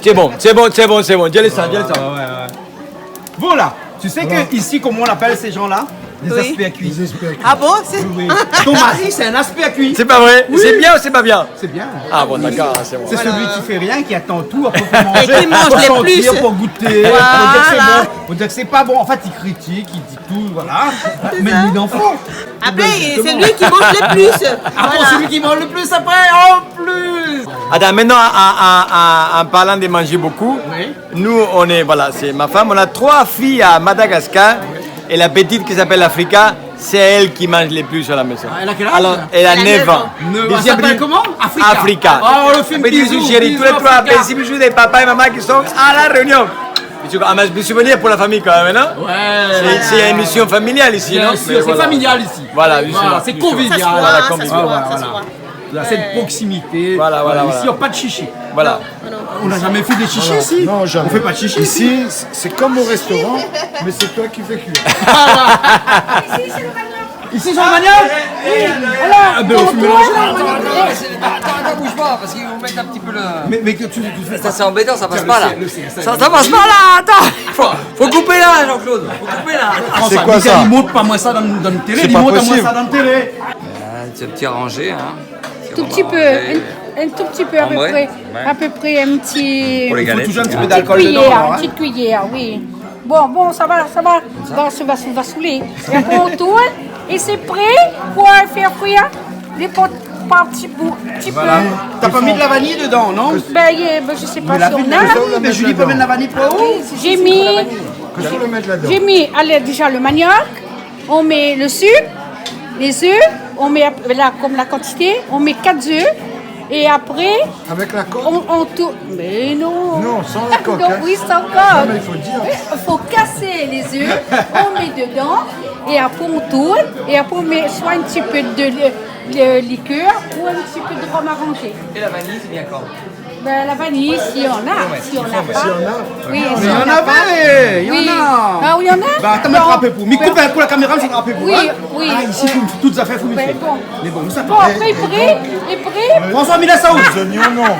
C'est bon, c'est bon, c'est bon, c'est bon. Dis-le ça, dis-le ça. Ouais, ouais, ouais. Voilà. Tu sais que ici, comment on appelle ces gens-là ? Des aspercuis. Des aspercuis. Ah bon, c'est... Oui, oui. Ton mari, c'est un aspercuis. C'est pas vrai ? Oui. C'est bien ou c'est pas bien ? C'est bien. Ah bon, d'accord, c'est bon. Voilà. C'est celui qui fait rien, qui attend tout, après pour manger, pour sentir, pour goûter, pour dire que c'est bon, pour dire que c'est pas bon. Et qui mange les plus. Voilà. En fait, il critique, il dit tout, voilà. C'est ça. Mais il en faut. Après, c'est lui qui mange le plus. Ah bon, celui qui mange le plus après, en plus. Attends, maintenant, en, en, en, en parlant de manger beaucoup, oui. Nous, on est, voilà, c'est ma femme, on a trois filles à Madagascar, et la petite qui s'appelle Africa, c'est elle qui mange le plus à la maison. Ah, elle a quel âge ? Alors, elle a neuf ans. Elle a neuf ans. Neuf ans. Elle s'appelle comment ? Africa. Africa. Oh, on lui fait un bisou, bisous, Africa. Bisous, bisous, bisous, les trois, bisous, bisous, les papas et mamans qui sont à La Réunion. Bisous, ah, mais bisous, bisous pour la famille quand même, non ? Ouais. C'est, c'est une émission familiale ici, non ? Bien sûr, c'est familial ici. Mais voilà. Voilà, bisous. Voilà, c'est convivial. Ça se voit, hein, ça se voit, ça se voit. Voilà, voilà. Là, c'est de proximité. Voilà, voilà, voilà. Ici, on n'a pas de chichi. Voilà. On n'a jamais fait de chichi ici. Non, jamais. On fait pas de chichi ici. Ici, c'est, c'est comme au restaurant, mais c'est toi qui fais cuire. Ah, voilà. Ici, c'est le manioc. Ici, c'est le manioc ? Oui. Alors, ah, ben, on fume le manioc. Attends, attends, attends, bouge pas, parce qu'ils vont mettre un petit peu le... Mais, mais que tu, tu fais ça, c'est embêtant, ça passe pas, là. Ça, ça passe pas, là, attends. Faut, faut couper là, Jean-Claude. Faut couper là. C'est quoi ça ? Li mont pa moin sa dan, dan la télé, li mont pa moin sa dan la télé. C'est pas possible. Ah, c'est un petit arrangé, hein. Tout petit peu, un, un tout petit peu à peu près, à peu près un petit, une petite cuillère, une petite cuillère, oui. Pour les galettes. Faut toujours un petit peu d'alcool dedans, alors, hein. Bon, bon, ça va, ça va. Comme ça ? Va, ça va, ça va saouler. Et après, on tourne, et c'est prêt pour faire cuire les pots par petits bouts, petit peu. Voilà. T'as pas mis de la vanille dedans, non ? Ben, y a, ben, je sais pas si on a. Mais la vanille, mais Julie peut mettre la vanille pour vous. Ah oui, j'ai mis, j'ai mis, allez, déjà le manioc. On met le sucre, les œufs, on met, là, comme la quantité, on met quatre œufs, et après, avec la coque ? On, on tourne. Mais non. Non, sans la coque, hein. Oui, sans coque. Non, mais il faut le dire. Il faut casser les œufs, on met dedans, et après on tourne, et après on met soit un petit peu de li-, li-, liqueur ou un petit peu de rhum arrangé. Et la vanille, c'est bien quand ? Ben, la vanille, si on a, si on n'a pas. Si on a. Oui, si on n'a pas. Mais il y en avait, il y en a. Oui. Ah oui, il y en a. Bah, attends, mais attrape pour. Mais coupe un coup la caméra, je attrape pour, hein. Oui, oui. Ah, ici, tout, tout à fait, faut... Mais bon. Mais bon, ça... Bon, après, prêt, et prêt. François, mets la sauce. Les oignons, non.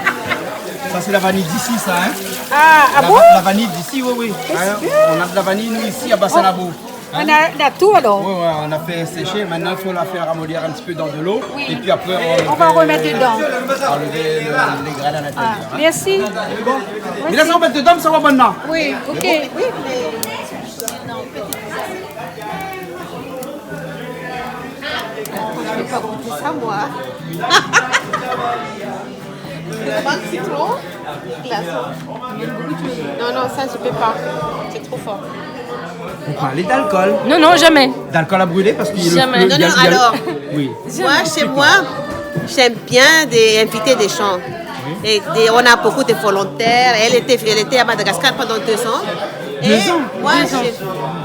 Ça, c'est la vanille d'ici, ça, hein. Ah, ah bon ? La va-, la vanille d'ici, oui, oui. Hein, on a de la vanille, nous, ici, à Bassin Labou. On a, on a tout alors. Ouais, ouais, on a fait sécher. Maintenant, il faut la faire ramollir un petit peu dans de l'eau. Oui. Et puis après, on va remettre dedans. Enlever le, les graines à l'intérieur, hein. Ah, merci. Bon. Merci. Mais là, ça, on va mettre dedans, ça va maintenant. Oui, ok. Oui. Je vais pas goûter ça, moi. Citron, glaçon. Non, non, ça, je peux pas. C'est trop fort. Vous parlez d'alcool ? Non, non, jamais. D'alcool à brûler parce qu'il y a le... Jamais. Non, non, alors, oui. Moi, chez moi, j'aime bien des, inviter des gens. Oui. Et des, on a beaucoup de volontaires. Elle était, elle était à Madagascar pendant deux ans. Deux ans. Moi, j'ai,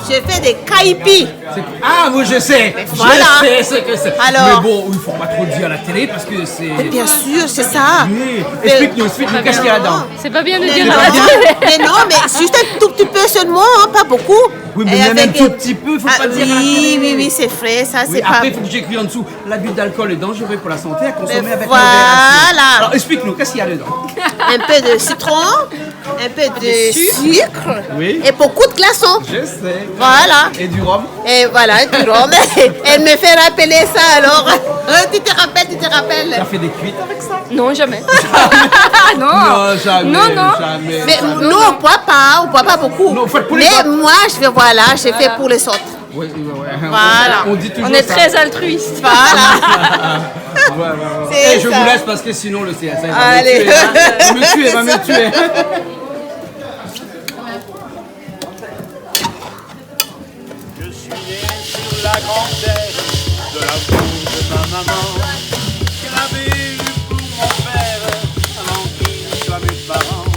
j'ai fait des kaipi. C'est, ah, moi, je sais. Voilà. Je sais ce que c'est. Alors. Mais bon, il faut pas trop le dire à la télé parce que c'est... Mais bien sûr, c'est ça. Oui. Mais explique-nous, explique-nous, qu'est-ce qu'il y a dedans ? C'est pas bien de dire à la télé. Mais non, mais juste un tout petit peu seulement, hein, pas beaucoup. Oui, mais même un tout petit peu, faut pas dire à la télé. Ah oui, oui, oui, c'est vrai, ça, c'est pas... Oui, après, il faut que j'écris en dessous. L'abus d'alcool est dangereux pour la santé, à consommer avec modération. Mais voilà. Alors, explique-nous, qu'est-ce qu'il y a dedans ? Un peu de citron, un peu de sucre et beaucoup de glaçons. Oui. Je sais. Voilà. Et du rhum. Et voilà, du rhum. Elle me fait rappeler ça, alors. Tu te rappelles, tu te rappelles. Tu as fait des cuites avec ça ? Non, jamais. Non. Non, jamais, jamais, jamais. Non, non. Mais nous, on boit pas, on boit pas beaucoup. Non, faites pour les autres. Mais moi, je fais, voilà, je fais pour les autres. Voilà. Oui, oui, oui. Voilà. On dit toujours ça. On est très altruiste. Voilà. Ouais, ouais, ouais. C'est ça. Eh, je vous laisse parce que sinon le C S A va me tuer, hein. Allez. Va me tuer, va me tuer. Je suis né sur la grande terre de l'amour de ma maman. J'avais eu pour mon père avant qu'il ne soit mes parents.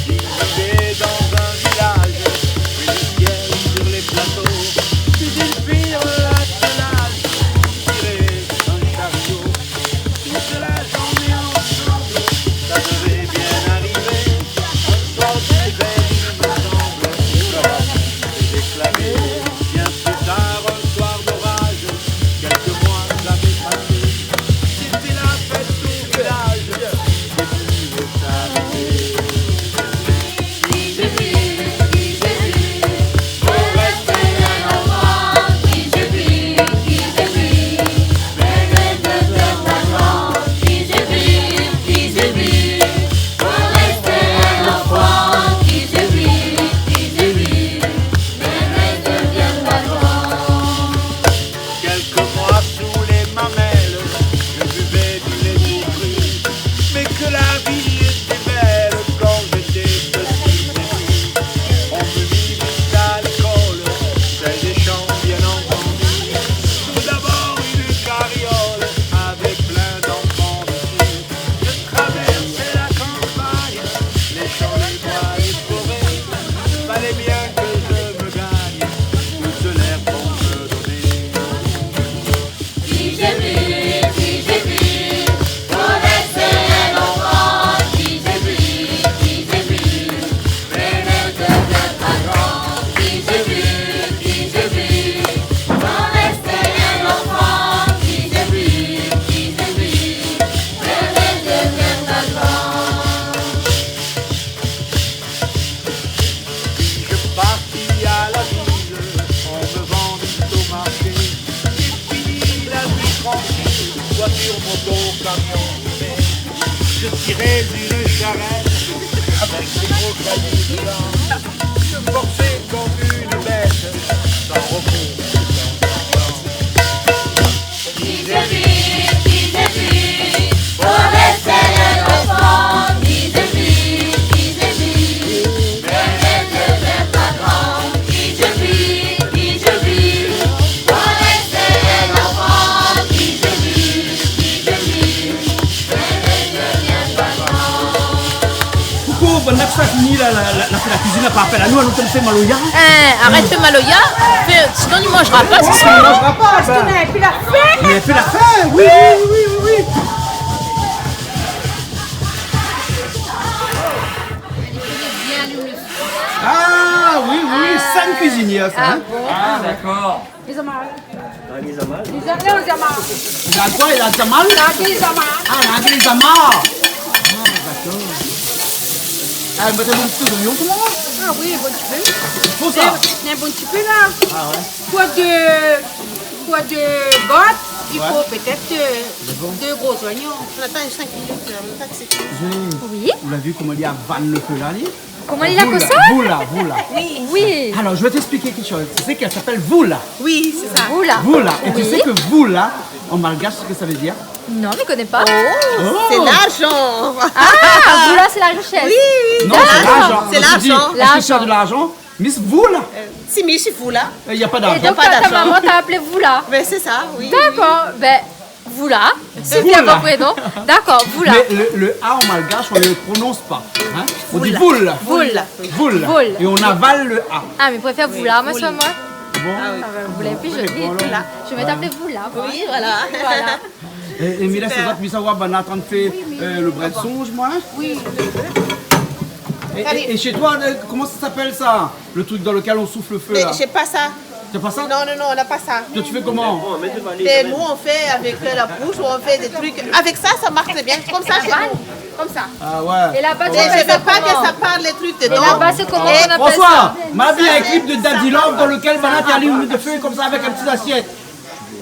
Ils vivaient dans un village, rue du Ciel sur les plateaux. Puis ils firent l'attelage pour tirer un chariot. Toute la journée ensemble, ça devait bien arriver. Un soir d'hiver, il me semble, le vent s'est déclaré. Bien plus tard, un soir d'orage, quelques mois avaient passé. C'était la fête au village. Quelques mois sous les mamelles, je buvais du lait tout cru. Mais que la vie était belle quand j'étais petit. On me mit vite à l'école, celle des champs, bien entendu. Tout d'abord une carriole avec plein d'enfants dessus. Je traversais la campagne, les champs, les bois, les forêts. Fallait bien que je me gagne toute l'herbe qu'on me donnait. Puis je partis à la ville, on me vendit au marché. J'ai fini la vie tranquille, voiture, moto, camion, mais je tirais une charrette avec des gros cailloux dedans. Je forçais comme une bête, sans repos, sans argent. Poukosa bann la sa fini la, la, la, la fé la kuizine la, pa apèl anou, anou té fé maloya. Eh, arèt fé maloya, fé, sinon nou manzra pa sé soir. Nou manzra pa, bin. Parske nou néna pi la fin. Nou néna pi la fin, oui, oui, oui, oui, oui. Ah oui, oui, sa in kuizinièr sa, hein. Ah bon ? Ah, dakor. Lé zamar. Ah, lé zamar. Lé zamar, lé zamar. La koi, la zamar ? La lé zamar. Ah, la lé zamar. Ah, dakor. Ah, mèt in bon ti pé zoignon, koman ? Ah oui, in bon ti pé. Pou sa ? In, in bon ti pé la. Ah ouais. Pou dé, pou dé bot, i fo pétèt, euh, dé gro zoignon. Atann sink minit, euh, nou atann ke sé fini. Oui. Ou la vi koman li avann lo fé la, li ? Koman li la fé sa ? Voula, voula. Oui. Alors, je vais t'expliquer quelque chose. Tu sais qu'elle s'appelle Voula. Oui, c'est ça. Voula. Voula. Et tu sais que voula, en malgache, ce que ça veut dire ? Non, mi koné pa. Oh, c'est l'argent. Ah, voula, c'est la richesse. Oui, oui. Non, c'est l'argent. D'accord. C'est l'argent. Quand tu dis, est-ce que tu as de l'argent ? Miss Voula. Euh, si, Miss Voula. Il y a pas d'argent. Et donc, ta, ta maman t'a appelé Voula. Mais c'est ça, oui, oui. D'accord. Ben, Voula. Voula. Dakor, voula. Mais le, le A en malgache, on ne le prononce pas, hein ? On dit voula. Voula. Voula. Voula. Et on avale le A. Ah, mé mi préfèr voula, moin, sé moin. Bon. Ah oui. Ah ben, voula lé pli zoli. Bon, alors. Voula. Je vais t'appeler Voula, moi. Oui, voilà. Voilà. Et, et Mila, sé zot, mi sa oir, banna lé antrinn fé, euh, le brin de songe, moin. Oui. Et, et, et chez toi, euh, comment ça s'appelle ça ? Le truc dans lequel on souffle le feu, là. Mais j'ai pas ça. T'as pas ça ? Non, non, non, on n'a pas ça. Toi, tu fais comment ? Mais nous, on fait avec, euh, la bouche, ou on fait des trucs. Avec ça, ça marche très bien. Comme ça, chez nous. Comme ça. Ah ouais. Et là-bas, tu fais ça comment ? Mais je veux pas que ça parle les trucs dedans. Et là-bas, c'est comment on appelle ça ? François, m'a vu un clip de Daddy Love dans lequel banna té i alim le feu comme ça avec un petit assiette.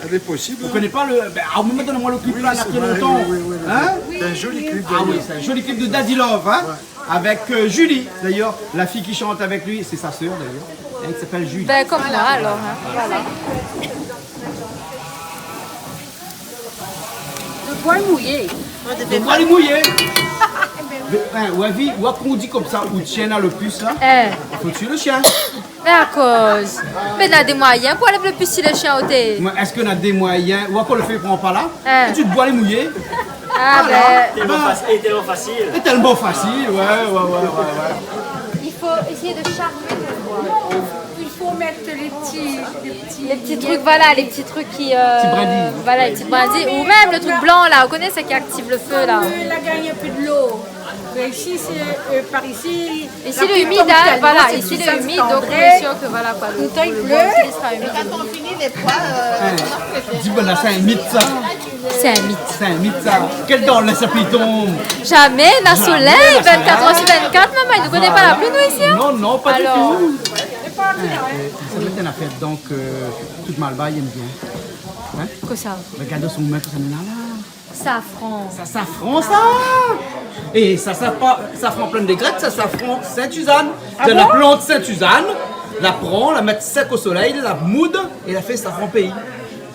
Elle est possible. Vous connaissez pas le, ben, ah, donn amoin le clip là, oui, c'est vrai, très longtemps. Oui, oui, oui, oui. Hein ? C'est un joli clip, d'ailleurs. Ah oui, c'est un joli clip de Daddy Love, hein ? Ouais. Avec, euh, Julie, d'ailleurs, la fille qui chante avec lui, c'est sa sœur, d'ailleurs. Elle s'appelle Julie. Ben, comme moi, alors, hein. Voilà. Le bois est mouillé. Le bois est mouillé. Mais, hein, ou la vi, ou la, kan ou di konmsa, ou tienn a le pis, la. Eh. Fo tié le shien. Mé akoz ? Mé na dé moiyin pou alèv le pis si le shien oté. Mé èske na dé moiyin ? Ou ankor le fé pran pa la ? Hein. Ti boi lé mouyé. Ah, ben. Tèlman fasil, tèlman fasil. É tèlman fasil, ouais, ouais, ouais, ouais, ouais. Il faut essayer de charmer le bois. Non, il faut mettre les petits, les petits, les petits trucs, voilà, les petits trucs qui, euh, voilà, les petites brindilles. Ou même le truc blanc, là, vous connaissez, qui active le feu, là. Comme, euh, la gagne un peu de l'eau. Mais ici, c'est, euh, par ici, la pluie tombe tellement, c'est tout ça, c'est tendré. Ici, lé imid, hein, voilà. Ici, lé imid, donc, on est sûr que, voilà, quoi, le, le bois aussi sera humide. Quand on finit les pois, euh, on marque les... Di, ben la, sé in mit, sa. Sé in mit. Sé in mit, sa. Kèl tan la pli i tonm ? Zamé, na solèy, vinnkatr èr si vinnkatr, momon, nou koné pa la pli, nou, isi, hein ? Non, non, pa ditou. Alor. Sa mèt in afèr, donk, euh, tout Malbar i èm bien. Hein ? Kosa ? Regard son min, kosa néna la. Safran. Sa safran, sa. É sa, sa pa safran Plaine des Grecs, sa safran Sainte-Suzanne. Ah bon ? Sé la plant Sainte-Suzanne, la pran, la mèt sèk o solèy, la moud é la fé safran péi.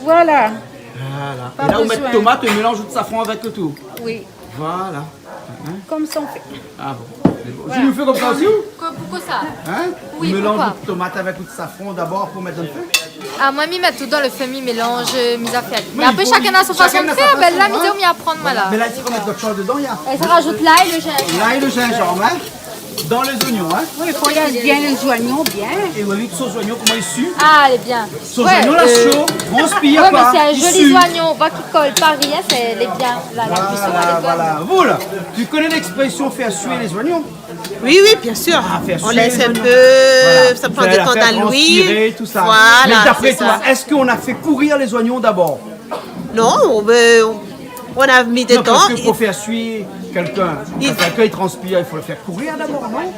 Voilà. Voilà. É la, ou mèt tomat é mélanz out safran avèk le tout. Oui. Voilà. Hein ? Comme ça on fait. Ah bon. Voilà. Ou fé konmsa osi, ou ? Ko-, poukosa ? Hein ? Oui, poukosa ? Mélanz out tomat avèk out safran dabor pou mèt dan le fé. Ah, moin, mi mèt tout dan le fé, mi mélanz, euh, mi zafèr. Oui, mé apré, shakinn na son fason de fèr. Shakinn na sa fason, hein. Ben la, mi di, mi aprann, voilà. Mé la, i fo mèt dot shoz dedan, néna. É sa razout lay, le zinzanm. Lay, le zinzanm, hein. Dan lé zoignon, hein. Oui, fo lay bien, lé zoignon bien. É oui, oui, sos zoignon, koman i su ? Ah, lé bien. Sos zoignon, la, euh, sho, transpir, ouais, mé sé in zoli zoignon, ou oi ki kol pa rien, sé, lé bien. La, la kuison, lé bone. Voilà, voilà. Voilà. Ou koné lèksprésyon fé sué lé zoignon ? Oui, oui, bien sûr. Ah, fé sué lé zoignon. On laisse un peu, voilà, ça prend du temps dans l'huile. Fé la fé transpiré, tout sa. Voilà, sé sa. Mé d'apré toi, èske ou la fé kourir lé zoignon dabor ? Non, on, euh, on a mis dedans. Non, parske pou fé sué kèlkin, kan kèlkin i transpir, i fo le fé kourir dabor, non ? Non.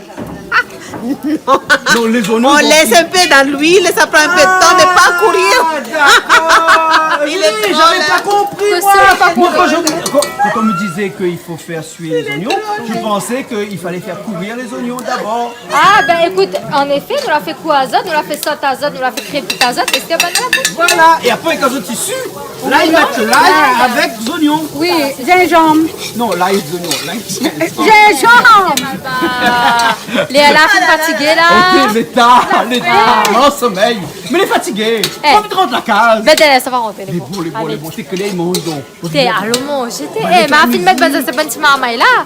Non, lé zoignon, on laisse un peu dans l'huile, ça prend un peu de temps, mais pas courir. Ah, d'accord. Oui, j'avais pas compris, moi. Moi, quand je, quand, quand on me disait qu'il faut faire suer les oignons, je pensais qu'il fallait faire courir les oignons d'abord. Ah, ben, écoute, en effet, nou la fé kui azot, nou la fé sot azot, nou la fé krépit azot, é sé banna la fé. Voilà. É apré, kan zot i su, la, i mèt lay avèk zoignon. Oui, zinzanm. Non, lay, zoignon, lay, zinzanm. Zinzanm. Léa la fine fatigé, la. Ok, léta, léta, an somèy. Mé lé fatigé. Eh. Fo vit rant la kaz. Ben, sa va rantré, lé bon. Lé bon, lé bon. Té, alon manzé, té. Eh, ma fine mèt bann, sa, bann ti marmay la.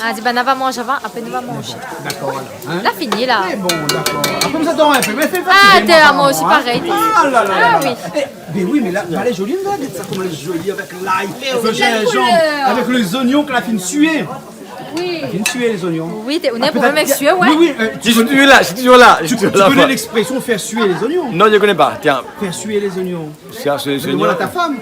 Ah, di, banna va manzé avan, apré nou va manzé. D'accord, voilà. Hein ? La fini, la. Mé bon, d'accord. Apré, sa dor in pé. Mé sé fatigé, té, moin, moin osi, parèy, té. Ah la la la la. Ah oui. Eh, ben oui, mé la, la lé zoli, la, gard sa, koman lé zoli avèk lay, avèk le zinzanm, avèk lé zoignon ke la fine sué. Oui. La fine sué lé zoignon. Oui, té, ou néna in problèm avèk sué, ouais. Oui, oui, euh, tu connais, si tu es là, si tu es là, tu connais l'expression faire suer les oignons ? Non, je connais pas. Tiens. Faire suer les oignons. Faire suer les oignons. Demande à ta femme.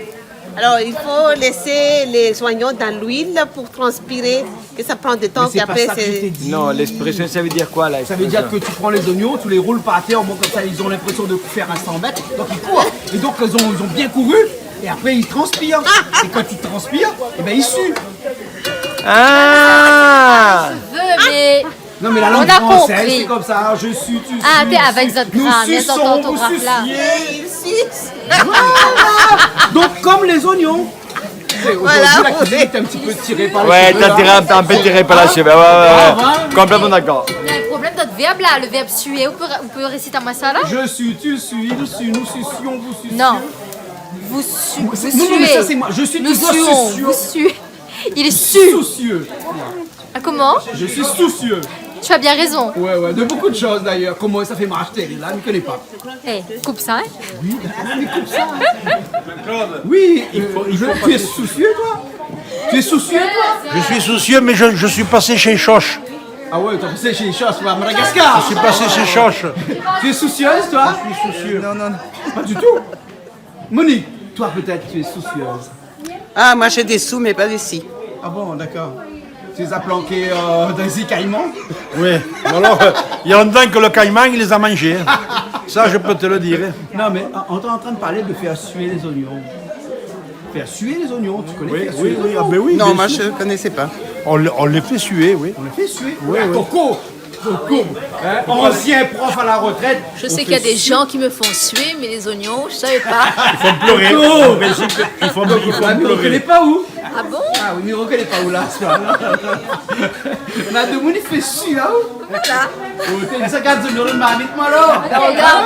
Alors, il faut laisser les oignons dans l'huile pour transpirer, que ça prend du temps, qu'après c'est... Mais c'est pas ça que je t'ai dit. Non, l'expression, ça veut dire quoi, là, l'expression ? Ça veut dire que tu prends les oignons, tu les roules par terre, bon, comme ça, ils ont l'impression de faire un cent mètres, donc ils courent. Et donc, ils ont, ils ont bien couru, et après, ils transpirent. Et quand ils transpirent, eh ben, ils suent. Ah ! Cheveux, mais... Non, mais la langue française, c'est comme ça. On a compris. Je sue, tu sues, nous suçons, vous sucez. Ah, té, avèk zot gramèr, zot ortograf la. Voilà. Donc, comme les oignons. Voilà, oui. Aujourd'hui, la cuisine est un petit peu tirée par les cheveux, là. Ouais, t'as tiré un, un peu tiré par les cheveux. Ouais, ouais, ouais. Grave, hein ? Complètement d'accord. Mé na in problèm, zot vèrb la, le vèrb suer, ou pé, ou pé résit amoin sa la ? Je sue, tu sues, il sue, nous sucions, vous suciez. Non. Vous su-, vous suez. Non, non, mais ça, c'est moi. Je suis toujours soucieux. Nous suons, vous suez. Il sue. Soucieux. Ah, comment ? Je suis soucieux. Tu as bien raison. Ouais, ouais, de beaucoup de choses d'ailleurs. Comment ça fait marcher là, je ne connais pas. Eh, coupe ça, hein. Oui, mais coupe ça, hein. Oui, euh, je, tu es soucieux, toi ? Tu es soucieux, toi ? Je suis soucieux, mais je, je suis passé chez Choche. Ah ouais, t'as passé chez Choche, à Madagascar. Je suis passé chez Choche. Tu es soucieuse, toi ? Je suis soucieux. Non, non, non. Pas du tout. Monique, toi peut-être tu es soucieuse. Ah, moi j'ai des sous, mais pas ici. Ah bon, d'accord. Tu les as planqués, euh, dans les îles Caïmans ? Oui. Bon, alors, euh, il y a longtemps que le caïman, il les a mangés, hein. Ça, je peux te le dire, hein. Non, mais on, on est en train de parler de faire suer les oignons. Faire suer les oignons, tu connais faire suer les oignons ? Oui, oui, oui, ah ben oui, bien sûr. Non, moi je connaissais pas. On le, on les fait suer, oui. On les fait suer ? Oui, oui. Coco, Coco, hein, ancien prof à la retraite. Je sais qu'il y a des gens qui me font suer, mais les oignons, je savais pas. Ils font pleurer. Coco. En Belgique, ils font, ils font pleurer. Ah, mais on connaît pas où. Ah bon ? Ah oui, mais on connaît pas où là, ça. Madame, on fait suer, hein ? Voilà. Oh, t'es une sac à dos dans le marmite, moi, là. Regarde.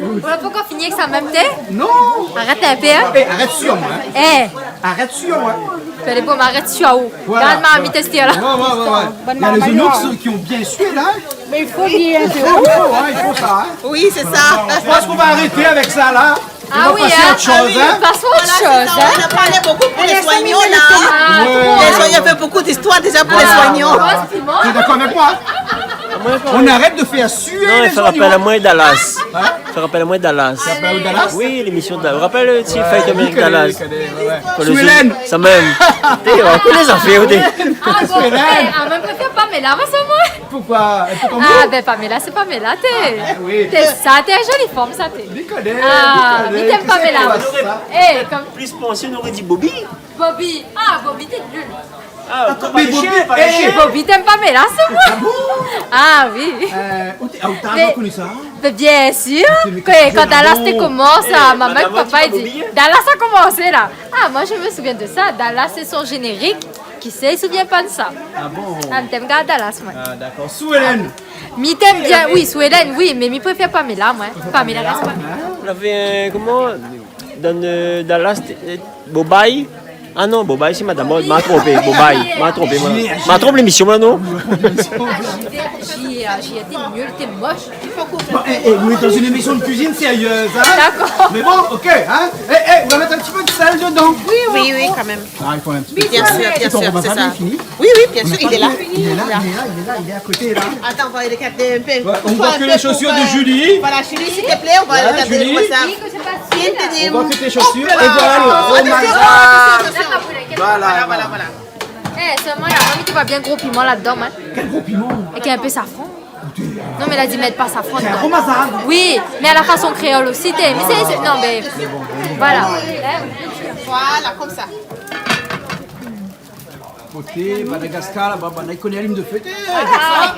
Ou la pankor fini èk sa mèm, té ? Non. Arèt in pé, hein. Eh, arèt sur moi, hein. Eh. Arèt sur moi, hein. Fé lé bon, arèt sur aou. Voilà. Gard ma mi tèsté la. Ouais, ouais, ouais, ouais. Il y a les oignons qui sont, qui ont bien sué, là. Mais il faut bien, c'est bon, hein, il faut ça, hein. Oui, c'est ça. Je pense qu'on va arrêter avec ça, là. Ah oui, hein. On va passer à autre chose, hein. Passons à autre chose, hein. Voilà, c'est ça. On a parlé beaucoup pour les oignons, là. Ah, ouais. Les oignons, il y avait beaucoup d'histoires déjà pour les oignons. Ah, ouais, c'est bon. T'es d'accord avec moi ? On arrête de faire suer les oignons. Non, ça rappelle à moi Dallas. Hein ? Ça rappelle à moi Dallas. Ça rappelle à Dallas ? Oui, l'émission Dallas. Ou rapèl ti fèy de Dallas. Ouais, ouais, ouais. Sous Hélène. Sa mèm. Té, ou koné zafèr, té. Ah bon, eh, ah, mi préfèr Pamela, moin, sa, moin. Pourquoi ? Elle fait comme vous ? Ah ben, Pamela, c'est Pamela, té. Ah, oui. Té sa, té in zoli fanm, sa, té. Déconne, déconne, qu'est-ce que c'est que ça ? Ah, mi té èm Pamela. Eh, kom... Plis pansé, nou noré di Bobby. Bobby. Ah, Bobby, t'es nul. Ah, attends, mais Bobby, eh, Bobby, té èm Pamela, sa, moin. Ah bon ? Ah oui. Euh, ou té, ah, ou té la koni sa ? Mais bien sûr. Kan Dallas té komans, maman èk papa i di, Dallas la komansé la. Ah, moi je me souviens de ça. Dallas, c'est son générique. Kisa i souvien pa de sa ? Ah bon ? Ah, mi té èm gard Dallas, moin. Ah, d'accord. Sous Hélène. Mi té èm bien, oui, sous Hélène, oui, mé mi préfèr Pamela, moin. Pamela, rès pa. Ou lavé, euh, koman, dan, euh, Dallas, té, euh, Bobby ? Ah non, Bobby, sé madam. Bon, ma tronpé, Bobby, ma tronpé, moin. Ma tronp lémisyon, moin, non ? J'ai, euh, j'ai été nulle, t'es moche. Bon, eh, eh, on est dans une émission de cuisine sérieuse, hein ? D'accord. Mais bon, ok, hein ? Eh, eh, on va mettre un petit peu de sel dedans. Oui, oui, quand même. Ah, il faut un petit peu de sel. Bien sûr, bien sûr, c'est ça. Oui, oui, bien sûr, il est là. Il est là, il est là, il est là, il est à côté, là. Attends, on va regarder un peu. Ouais, on voit que les chaussures de Julie. Voilà, Julie, s'il te plaît, on va regarder comme ça. Julie. On voit que tes chaussures, et voilà. Oh my God. Voilà, voilà, voilà. Eh, sèlman la, mi trouv pa bien gro piman ladan, hein. Quel gros piment ? Èk in pé safran. Non, mé la di mèt pa safran dedan. C'est un gros mazard. Oui, mé à la façon créole aussi, té. Mé sé, sé, non, mé voilà. Voilà, comme ça. Koté Madagascar, laba, banna i koné alim de fé. Eh, ah,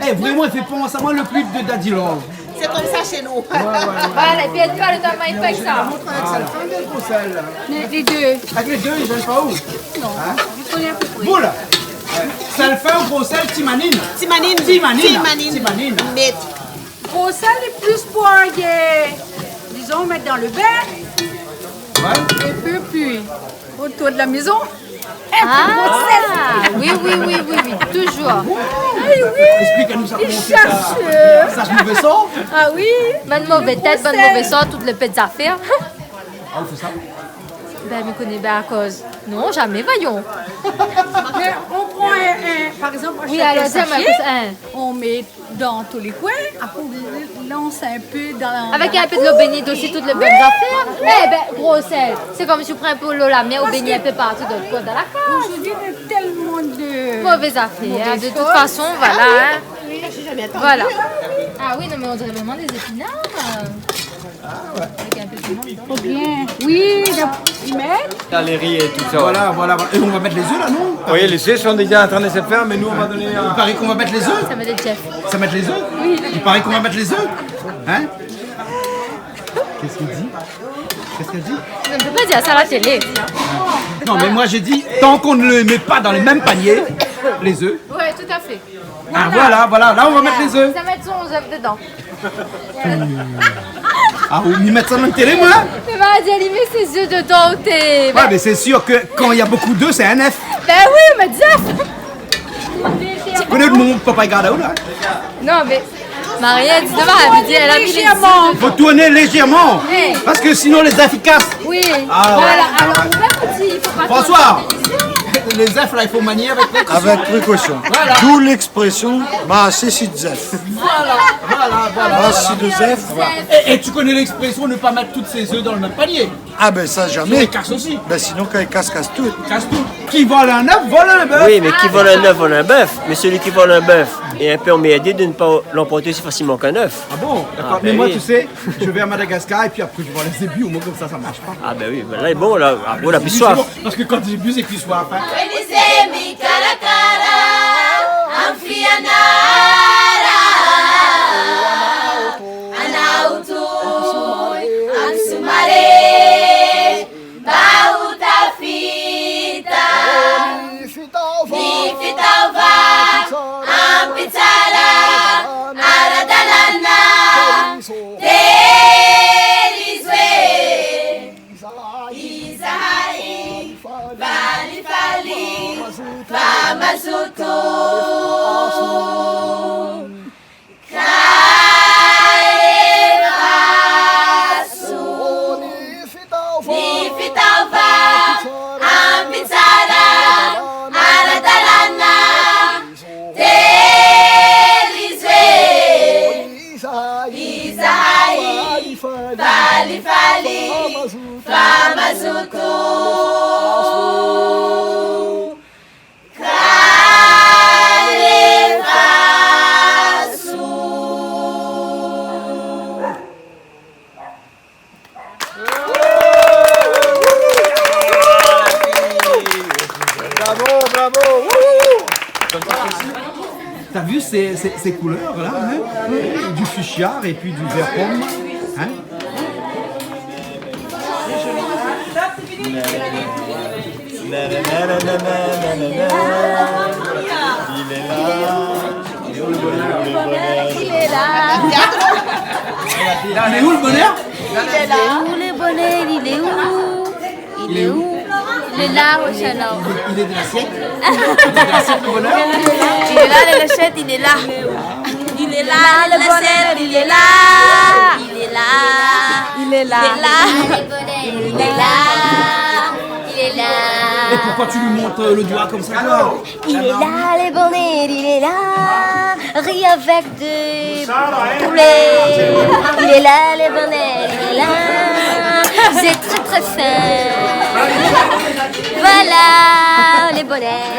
sa. Eh, vréman, i fé pans amoin le clip de Daddy Love. C'est comme ça chez nous. Ouais, ouais, ouais. Voilà, épi èl i parl de ta main, i fé sa. Montre avec sèl fin, bien gro sèl. Les, les deux. Avec les deux, ils aiment pas où ? Non, je connais à peu près. Hein ? Bon, la. Ouais. Sèl fin, gro sèl, ti manine. Ti manine. Ti manine. Ti manine. Ti manine. Mé gro sèl lé plis pou, euh, disons, mettre dans le bain. Ouais. Et puis, puis, autour de la maison. Ah, oui, oui, oui, oui, oui, toujours. Ah, oui. Explique-nous ça, comment on fait ça. Il cherche, euh. Ça, c'est mauvais sang ? Ah oui. Bann mové tèt, bann mové san, tout le pé zafèr. Ah, on fait ça ? Ben, mi koné, ben, à cause. Non, jamais, voyons. Mais on prend un, un, par exemple, on achète un sachet, on met dans tous les coins, après on lance un peu dans la, dans la cour. Avec un peu de l'eau bénite aussi, tout le bann zafèr. Eh ben, gro sèl, c'est comme si tu prends un peu l'eau la mer, ou baigne un peu partout dans le coin, dans la case. Parce que aujourd'hui, il y a tellement de mauvaises choses. Mauvais affaires, hein, de toute façon, voilà, hein. Ah oui. Voilà. Ah oui, non, mais on dirait vraiment des épinards, euh. Ah ouais. Avec un peu de piment dedans. Faut bien. Oui, la, y mettre. T'as les riz et tout ça. Voilà, voilà, voilà. Et on va mettre les œufs là, non ? Oui, les œufs sont déjà en train de se faire, mais nous, on va donner un... Il paraît qu'on va mettre les œufs. Ça met les Jeff. Ça met les œufs ? Oui. Il paraît qu'on va mettre les œufs. Hein ? Qu'est-ce qu'il dit ? Qu'est-ce qu'elle dit ? On ne peut pas dire ça à la télé. Non, mais moi, j'ai dit, tant qu'on ne le met pas dans le même panier, les œufs. Ouais, tout à fait. Ah, voilà, voilà, là, on va mettre les œufs. Sa mèt son zèf dedan. Ah, ou mi mèt sa dan la télé, moin ? Mé ba Ah, di, li mèt sé zèf dedan, ou té... Ouais, mais c'est sûr que quand il y a beaucoup d'œufs, c'est un œuf. Ben oui, mé zèf. Ou koné mon papa i gard aou la, hein ? Non, mé Mariette, di, elle a mis les œufs. Faut tourner légèrement. Oui. Parce que sinon, les œufs, ils cassent. Oui. Ah, ouais. Voilà. Alors, on va petit, il faut pas... François, les œufs, là, il faut manier avec précaution. Avec précaution. Voilà. D'où l'expression, ma sé si zèf. Voilà, voilà, voilà. Ma sé si zèf. Et, et tu connais l'expression ne pas mettre tous ses œufs dans le même panier. Ah ben ça, jamais. Sinon, il casse aussi. Ben sinon, quand il casse, casse tout. Il casse tout. Qui vole un œuf, vole un bœuf. Oui, mais qui vole un œuf, vole un bœuf. Mais celui qui vole un bœuf est un peu emmerdé de ne pas l'emporter aussi facilement qu'un œuf. Ah bon ? D'accord. Ah, ben oui. Mais moi, tu sais, je vais à Madagascar et puis après, je vole un zébu. Au moins, comme ça, ça marche pas. Ah ben oui, ben là, bon, là, après, on a plus soif. Parce que quand j'ai bu, j'ai plus soif, hein. Wenizemi karakara, amfianara. Ana utu, ansumare, bauta fita. Ni fita uva, ampitsara, aradalana, terizwe. Izahaï, fali fali, famazutu. Kalefasu. Ni fita uva, ampitsara, aradalana, terizwe. Izahaï, fali fali, famazutu. Kalefasu. Bravo, bravo. Wouhou. T'as vu ces, ces, ces couleurs-là, hein ? Du fuchsia et puis du vert pomme, hein ? Il est là. Il est où le bonheur ? Il est là. Il est où le bonheur ? Il est où ? Il est où ? Il est là, Rochelle. Il est, il est de l'assiette. Il est de l'assiette, le bonheur. Il est là, le Rochelle, il est là. Il est là, le bonheur, il est là. Il est là. Il est là. Il est là. Il est là. Il est là. Et pourquoi tu lui montres le doigt comme ça, toi ? Il est là, le bonheur, il est là. Ri avec de poulet. Il est là, le bonheur, il est là. C'est très, très fin. Voilà, le bonheur.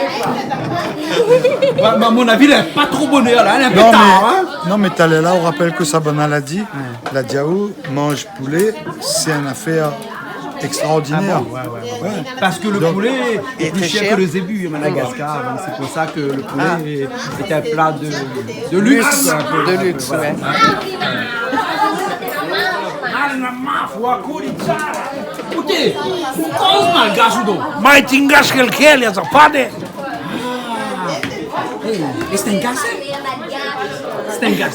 Ouais, mais à mon avis, il est pas trop bonheur, là, il est un peu tard, hein. Non, mais talèr la, ou rapèl kosa banna la di. Ouais. La di aou, manz poulé, sé in afèr extraordinaire. Ah bon ? Ouais, ouais, ouais. Ouais. Parce que le poulet est plus cher que le zébu à Madagascar, donc c'est pour ça que le poulet est, est un plat de, de luxe, un peu, de luxe, ouais. Écoutez, vous cause malgache ou donc ? Mai tingas kel kel, ya sa pade. Ah. Hey, c'est un gars, ça ? C'est un gars.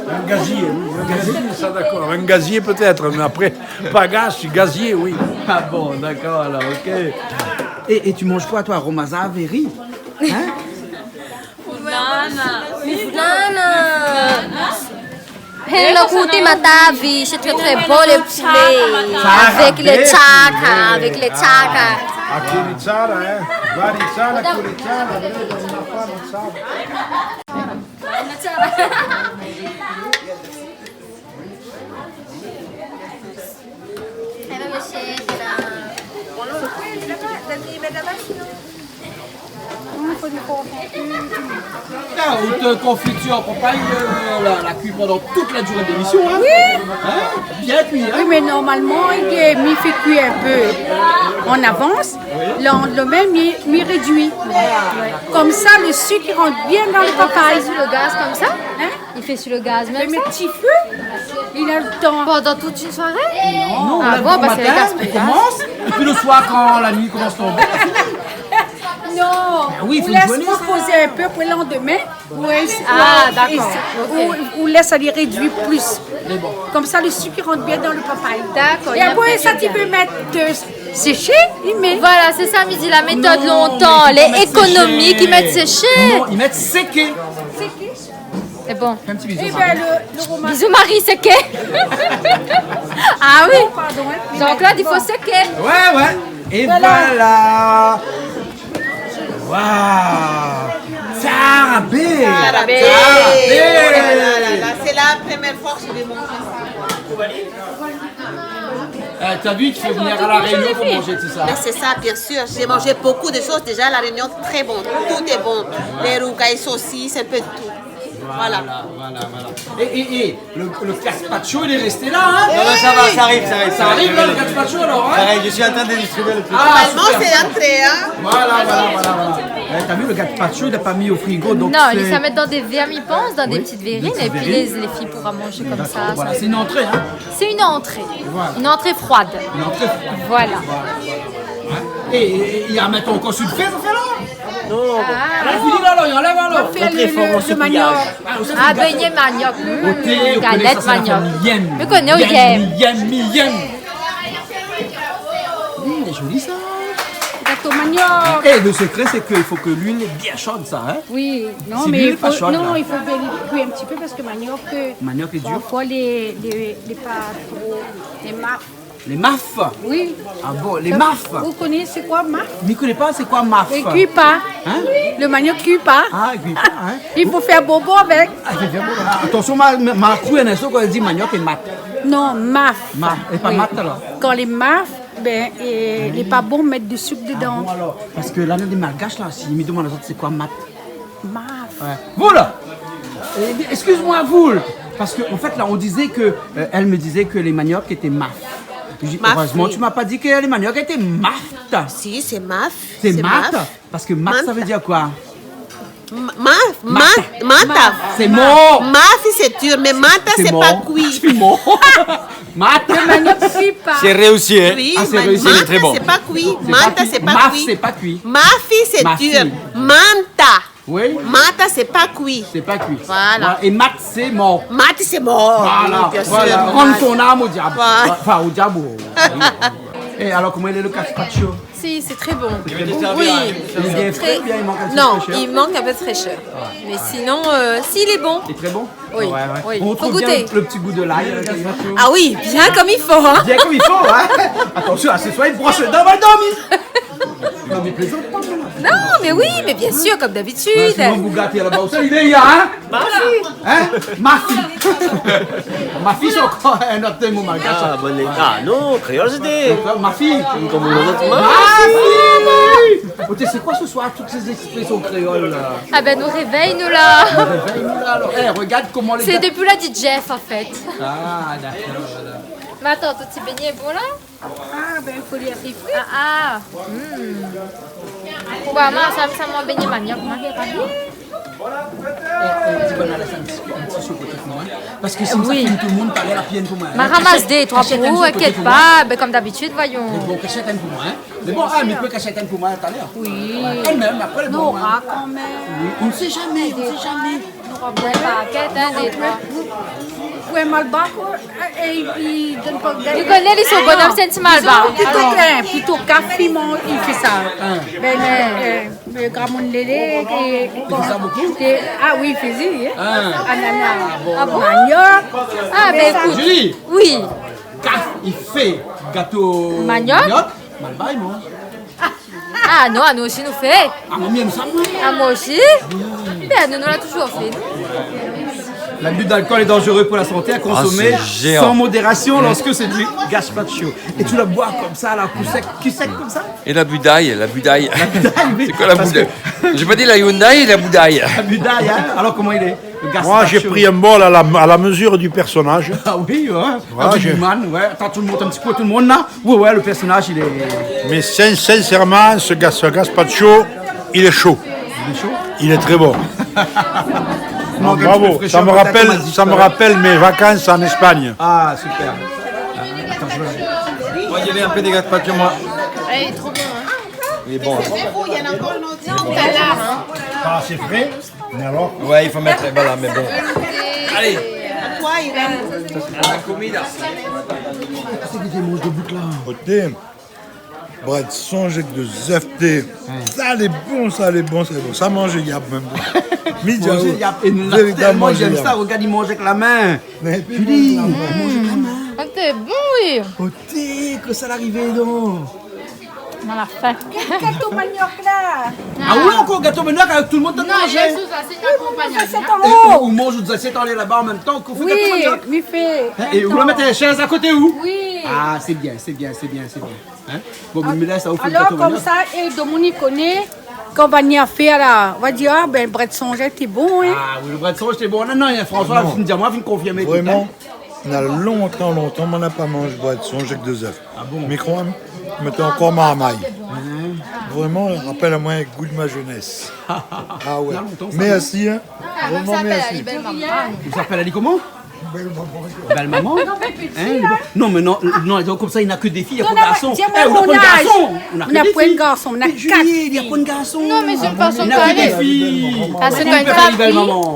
Un gazier, oui, un gazier, ça d'accord. Un gazier peut-être, mais après, pas gaz, c'est gazier, oui. Ah bon, d'accord, alors, ok. Et, et tu manges quoi, toi, romaza, veri ? Hein ? Foulana. Foulana. Hé, lo koté Matavi, c'est très, très beau, le poulet. Avec le tchaka, avec le tchaka. Ah, kuli tchara, hein. Vari tchara, kuli tchara, vari tchara. Ah, out confiture, papa, euh, la, la kui pandan tout la durée de l'émission, hein. Oui. Hein ? Bien kui, hein. Oui, mais normalement, il est, mi fé kui un peu en avance. Oui. Le lendemain, mi, mi réduit. Comme ça, le sucre, il rentre bien dans le papaye. Sur le gaz comme ça, hein ? Il fait sur le gaz même. Mais ça, petit feu, il a le temps. Pendant toute une soirée ? Non. Ah bon, parce que le gaz, on commence, et puis le soir, quand la nuit commence à tomber, on finit. Non, ben oui, on laisse reposer un peu pour le lendemain. Ouais, ah, d'accord. Ou, ou lès ali rédui plis. Konmsa, le sik i rant bien dan le papay. D'accord. É apré sa, ti pé mèt, euh, séché, i mèt. Voilà, sé sa, mi di la métod lontan, lé ékonomik, i mèt séché. Non, i mèt séké. Sé bon. Fé in ti bizou, Marie. Bizou, Marie, séké. Ah oui. Donk la, i fo séké. Ouais, ouais. É voilà. Waouh. Sarabé. Sarabé. Sarabé. Oh là là là là, c'est la première fois que je vais manger ça. Eh, t'as vu, tu fais venir à La Réunion pour manger tout ça. Mais c'est ça, bien sûr. J'ai mangé beaucoup de choses déjà à La Réunion, très bon. Tout est bon. Les rougails, saucisses, un peu de tout. Voilà. Voilà, voilà, voilà. Et, et, et, le, le gazpacho, il est resté là, hein ? Non, non, ça va, ça arrive, ça arrive, ça arrive, là, le gazpacho, alors, hein ? Ça arrive, je suis en train de distribuer le truc. Ah, super. Normalement, c'est entré, hein ? Voilà, voilà, voilà, voilà. Eh, t'as vu, le gazpacho, il a pas mis au frigo, donc non, c'est, li sa mèt dan dé vèr, mi pans, dan dé ti vérine, é pi lé, lé fiy i poura manzé konmsa. Oui, d'accord, voilà, c'est une entrée, hein ? C'est une entrée. Voilà. Une entrée froide. Une entrée froide. Voilà. Voilà, voilà, voilà. Hein ? Et, et, et i mèt ankor su le fé, sa fé la ? Non. Ah. La fini la, la, i anlèv alor. Fé le, le, le maniok. Ah, ou sa fé bégné maniok. Oté, ou koné sa, sé la fami Yem. Mi koné, Yem, Yem, Yem. Hmm, lé zoli sa. Gato maniok. Et le secret, c'est qu'il faut que l'huile est bien chaude, ça, hein ? Oui, non, mais il faut, non, il faut bien cuire un petit peu parce que maniok, euh, maniok lé dur. Parfois, les, les, les pas trop, les maf. Les maf ? Oui. Ah bon, les maf ? Vous connaissez quoi, maf ? Mi koné pa sé koi maf. I kui pa. Hein ? Le maniok i kui pa. Ah, i kui pa, hein ? I fo fé bobo avèk. Ah, i fo fé bobo. Attention, ma, ma, ma kui in instan kan èl di maniok lé mat. Non, maf. Maf. É pa mat, alor ? Oui. Kan lé maf, ben, euh, lé pa bon mèt de sik dedan. Ah bon, alor ? Parske la, néna dé Malgash la, si mi demann azot sé koi mat. Maf. Ouais. Voilà. Euh, excuse-moi, vous, parce que, en fait, là, on disait que, euh, elle me disait que les maniocs étaient maf. J'ai dit, heureusement, tu m'as pas dit que les maniocs étaient maf. Si, c'est maf. C'est maf. Parce que maf, ça veut dire quoi ? Maf, maf, maf. C'est mort. Maf, c'est dur, mais maf, c'est pas cuit. C'est mort. Maf. Le manioc cuit pas. C'est réussi, hein ? Oui, c'est réussi, c'est très bon. Maf, c'est pas cuit. Maf, c'est pas cuit. Maf, c'est dur. Maf. Oui. Maf, c'est pas cuit. C'est pas cuit. Voilà. Voilà. Et maf, c'est mort. Maf, c'est mort. Voilà, oui, bien sûr, voilà. Rendre ton âme au diable. Voilà. Enfin, au diable, au, au, au. Et alors, comment il est le gazpacho ? Si, c'est très bon. Il est très bon. Oui. Il est bien frais, bien, il manque un petit peu de fraîcheur. Non, il manque un peu de fraîcheur. Ouais. Mais sinon, euh, si, il est bon. Il est très bon ? Oui, oui. Faut goûter. On retrouve bien le, le petit goût de l'ail, le gazpacho. Ah oui, bien comme il faut, hein. Bien comme il faut, hein. Attention, à ce soir, il brosse les dents, on va dormir. Non, mais plaisante pas, là. Non, mais oui, mais bien sûr, comme d'habitude. Ouais, sinon, vous gâtez là-bas aussi. Il est là, hein ? Mafi. Hein ? Mafi. Mafi, c'est encore un autre mot malgache. Ah, bon, les, ah, non, créole, c'était. Mafi. Comme on dit, mafi. Ok, c'est quoi ce soir, toutes ces expressions créoles, là ? Ah ben, nou révèy, nou, la. Nou révèy, nou, la, alors. Eh, regarde comment les gars. C'est depuis la D J F, en fait. Ah, d'accord, voilà. Mais attends, ton ti bégné lé bon, la ? Ah, ben, il faut lui arriver. Ah, ah. Hmm. Bon, moi, ça, ça m'a baigné manioc, moi, j'ai pas dit. Eh, eh, ti bann la, lès in ti, in ti sou koté pou moin. Parske si sa fini, tout le monde parle à la pienne pour moi, hein. Ma ramas dé troi pou ou, inkièt pa, ben, comme d'habitude, voyons. Mais bon, kashèt in pou moin, hein. Mais bon, ah, mais peut kashèt in pou moin talèr. Oui. Ouais, quand même, après, bon, hein. Nora quand même. Oui, on ne sait jamais, on ne sait jamais. Nora bien pakèt, hein, dé troi. Pou in malbar, koi. É, é, i donn pa gagné. Li koné, li, son bonom, sé in ti malbar. Plito, plito kaf piman, i fé sa. Hein. Ben, euh, euh, le gramoun lélé, é, é, ah oui, i fé, hein. Hein. Anana. Ah bon ? Manioc. Ah, ben, écoute. Julie. Oui. Kaf i fé gato manioc. Manioc, malbar i manz. Ah non, anou osi nou fé. Ah, moin, mi èm sa, moin. Ah, moin osi. Ben, nou, nou la touzour fé, nou. L'abus d'alcool est dangereux pour la santé, à consommer sans modération lorsque c'est du gazpacho. Ah, c'est géant. Et tu la bois comme ça, là, cul sec, cul sec comme ça ? Et la boudaye, la boudaye. La boudaye, oui. C'est quoi la boudaye ? J'ai pas dit la Hyundai, la boudaye. La boudaye, hein ? Alors, comment il est ? Moi, j'ai pris un bol à la, à la mesure du personnage. Ah oui, ouais. Voilà, un big man, ouais. Attends, tout le monde, un petit coup, tout le monde, là. Ouais, ouais, le personnage, il est... Mais sin-, sincèrement, ce ga-, ce gazpacho, il est chaud. Il est chaud ? Il est très bon. Non, bravo. Ça me rappelle, ça me rappelle mes vacances en Espagne. Ah, super. Attends, je vais... Moi, il y avait un peu de gazpacho, moi. Eh, il est trop bon, hein. Il est bon, hein. C'est bon, il y en a encore un autre. Pas assez frais. Mé alor ? Ouais, i fo mèt laba la, mé bon. Alé. A toi, Irène. A la comida. Kosa ki té manz de bout la ? Oté. Brèd sonz avèk dé zèf, té. Hein. Sa lé bon, sa lé bon, sa lé bon. Sa manzé yap mèm. Midi, manzé yap. É nou la tèlman manzé yap. Regard, li manz avèk la min. Mé pi Julie, manz avèk la min. A, té bon, oui. Oté, kosa la arivé, don ? Moin la fin. Gèt gato maniok la. A oui, ankor gato maniok, tout le moun té manzé. Non, Jésus, sa sé in akonpagnman. Oui, sa sé an o. É ou, ou manz out zasièt anlèr laba an mèm tan k'ou fé gato maniok. Oui, mi fé. Hein, é ou la mèt in shèz a koté ou ? Oui. A, sé bien, sé bien, sé bien, sé bien. Hein ? Bon, mé la, sa ou fé gato maniok. Alor, konmsa, é domoun i koné, kan va ni afèr la, va dir, a, bin, brèd sonz té bon, hein. A oui, le brèd sonz té bon. Non, non, François la fine di amoin, la fine konfirmé tout, hein. Vréman, na lontan, lontan, moin la pa manz brèd sonz avèk dé zèf. A bon ? Mi kroi, mi té ankor marmay. Hein ? Vréman, rapèl amoin gou de ma jeunesse. A ouais. Na lontan sa. Mèrsi, hein. Vréman, mèrsi. Ou apèl ali koman ? Bèl maman. Hein ? Non, mé non, non, donk konmsa, i na ke dé fiy, i na pwin de garson. Di amoin mon az. I na pwin de garson, i na kat fiy. Mé Julie, i na pwin de garson. Non, mé sé in fason de parlé. I na ke dé fiy.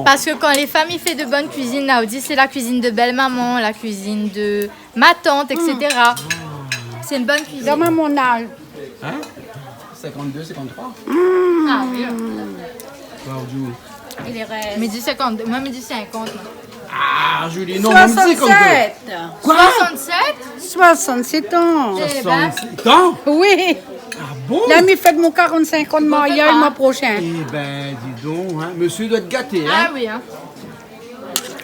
Parske kan in fanm i fé de bone kuizine, la, ou di sé la kuizine de bèl-maman, la kuizine de ma tante, et cetera. Sé in bone kuizine. Donn amoin mon az. Hein ? Cinquante-deux, cinquante-trois. A oui. Koi, ou di ou ? Li rès. Mi di cinquante-deux, moin mi di cinquante. A, Julie, non, moin mi di cinquante-deux. Soixante-sept. Koi ? Soixante-sept. Soixante-sept an. Soixante-sept an ? Oui. A bon ? La mi fèt mon quarante-cinq an de mariaz le moi proshin. Eh ben, dis donc, hein, monsieur doit être gâté, hein ? A oui, hein.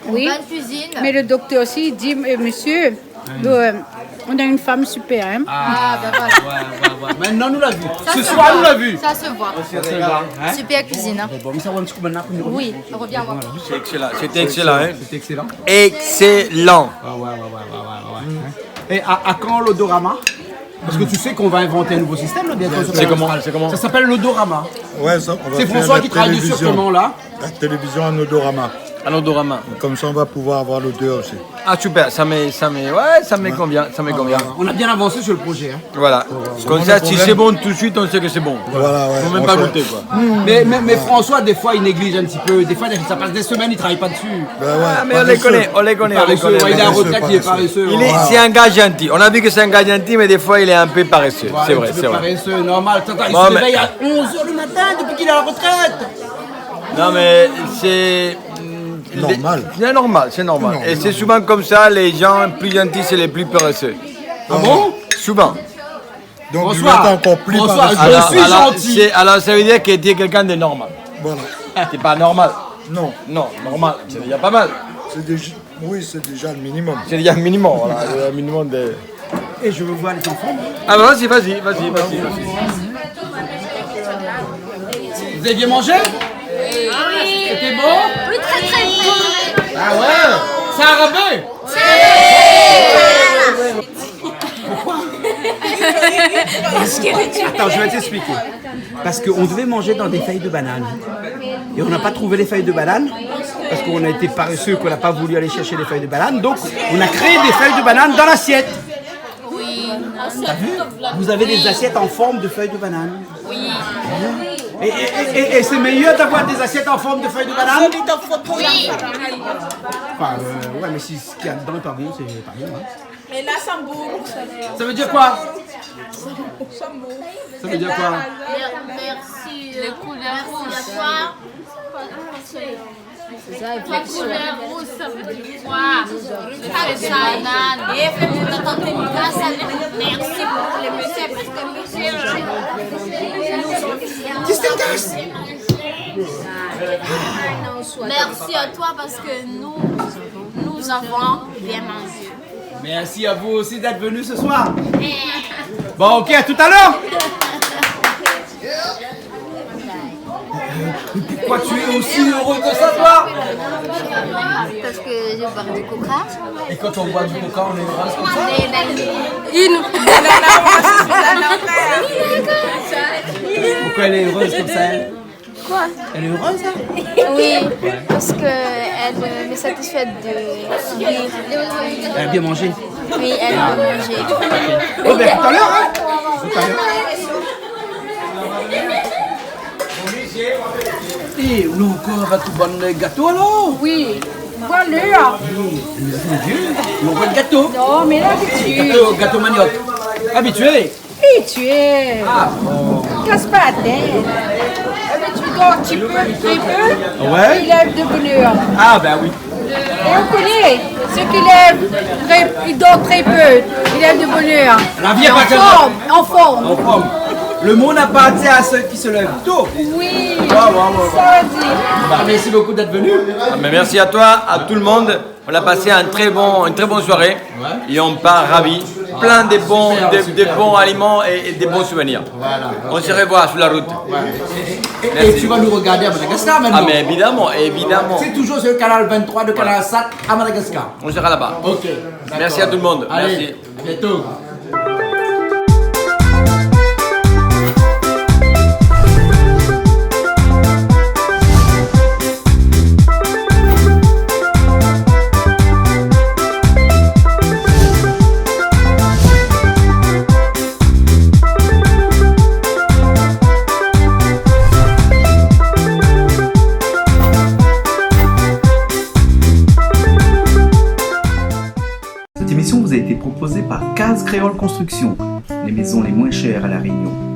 Oui. Bone kuizine. Mé le doktèr osi i di, euh, monsieur, euh, on a une femme super, hein. A, bin voilà. Ouais, ouais, ouais. Maintenant, nou la vi. Sa se voi. Ce soir, nou la vi. Sa se voi. Sa se voi, hein. Super kuizine, hein. Bon, bon, mé sa, in ti kou mintnan pou nou. Oui, revien voir. Voilà. C'est excellent, c'était excellent, hein. C'était excellent. Excellent. A ouais, ouais, ouais. Hein. Et à, à quand l'odorama ? Parce que tu sais qu'on va inventer un nouveau système, là, bientôt. Bien sûr. C'est comment ? C'est comment ? Ça s'appelle l'odorama. Ouais, ça, on va faire la télévision. C'est François qui travaille dessus actuellement, là. La télévision en odorama. En odorama. Comme ça, on va pouvoir avoir l'odeur aussi. Ah, super, ça me, ça me, ouais, ça me convient, ça me convient. Ah, voilà. On a bien avancé sur le projet, hein. Voilà. Comme ça, si c'est bon tout de suite, on sait que c'est bon. Voilà, ouais. Faut même pas goûter, quoi. Mais, mais, mais François, des fois, il néglige un petit peu. Des fois, ça passe des semaines, il travaille pas dessus. Ben ouais, paresseux. Ah, mais on les connaît, on les connaît, on les connaît. Paresseux, ouais, il est en retraite, il est paresseux. Il est, c'est un gars gentil. On a vu que c'est un gars gentil, mais des fois, il est un peu paresseux. C'est vrai, c'est vrai. Ouais, un petit peu paresseux, normal. Attends, il se réveille à onze heures le matin depuis qu'il est à la retraite. Non, mais c'est, mm, normal. C'est normal, c'est normal. Non, mais normal. Et c'est souvent comme ça, les gens plus gentils, c'est les plus paresseux. Ah bon ? Souvent. Donc, lui, t'es encore plus paresseux. François, je suis gentil. Alors, alors, c'est, alors, ça veut dire que t'es quelqu'un de normal. Voilà. T'es pas normal. Non. Non, normal, c'est déjà pas mal. C'est déjà, oui, c'est déjà le minimum. C'est déjà le minimum, voilà, le minimum de... Et je veux voir les enfants, moi. Ah, bah, vas-y, vas-y, vas-y, vas-y, vas-y. Vous avez bien mangé ? Oui. C'était bon ? Oui, très, très bon. Ah ouais ? Ça a râpé ? Pourquoi ? Parce que... Attends, je vais t'expliquer. Parce qu'on devait manger dans des feuilles de banane. Et on n'a pas trouvé les feuilles de banane, parce qu'on a été paresseux, qu'on n'a pas voulu aller chercher les feuilles de banane. Donc, on a créé des feuilles de banane dans l'assiette. Oui. T'as vu ? Vous avez des assiettes en forme de feuilles de banane. Oui. Et, et, et, et c'est meilleur d'avoir des assiettes en forme de feuilles de banane ? Oui. Enfin, euh, ouais, mais si ce qu'il y a dedans est pas bon, c'est pas bon, hein. Et là, ça bourre. Ça veut dire quoi ? Ça veut dire quoi ? Mer-, merci, euh, merci à toi. La couleur rouge, ça veut dire quoi ? Le feuille de banane. Merci pour les messieurs, parce que monsieur, euh, merci à toi parce que nous, nous avons bien mangé. Merci à vous aussi d'être venus ce soir. Bon, ok, à tout à l'heure. Pourquoi tu es aussi heureux que ça, toi ? Parce que je bois du coca. Et quand on boit du coca, on est heureuse comme ça ? Pourquoi elle est heureuse comme ça, elle ? Quoi ? Elle est heureuse, hein ? Oui, parce que elle, euh, me satisfait de rire. Elle a bien mangé ? Oui, elle a bien mangé. Bon, ben, tout à l'heure, hein ? Tout à l'heure. É, nou ankor avèk bann gato alor ? Oui, voilà. Mon Dieu, mon gato. Non, mé la, abitié. Gato, gato maniok. Abitié. Abitié. Ah bon. Kas pa la tèt. Abitié, i dor in ti pé, tré pé. Ouais. I lèv de bonèr. Ah ben oui. É ou koné, sak i lèv tré, i dor tré pé, i lèv de bonèr. La vie est pas... An form, an form. En forme. Le monde appartient à ceux qui se lèvent tôt. Oui. Ouais, ouais, ouais, ouais. Sa di. Bah, merci beaucoup d'être venu. Ah, mais merci à toi, à tout le monde. On a passé un très bon, une très bonne soirée. Ouais. Et on part ravis. Plein de bons, super, de, de super bons aliments et, et de bons souvenirs. Voilà, ok. On se revoit sur la route. Ouais. Et, et, et tu vas nous regarder à Madagascar maintenant. Ah, mais évidemment, évidemment. C'est toujours sur le canal vingt-trois de Canal Sat à Madagascar. Voilà. On sera là-bas. Ok, d'accord. Merci à tout le monde. Allez, merci. À bientôt. Cette émission vous a été proposée par Case Créole Construction, les maisons les moins chères à La Réunion.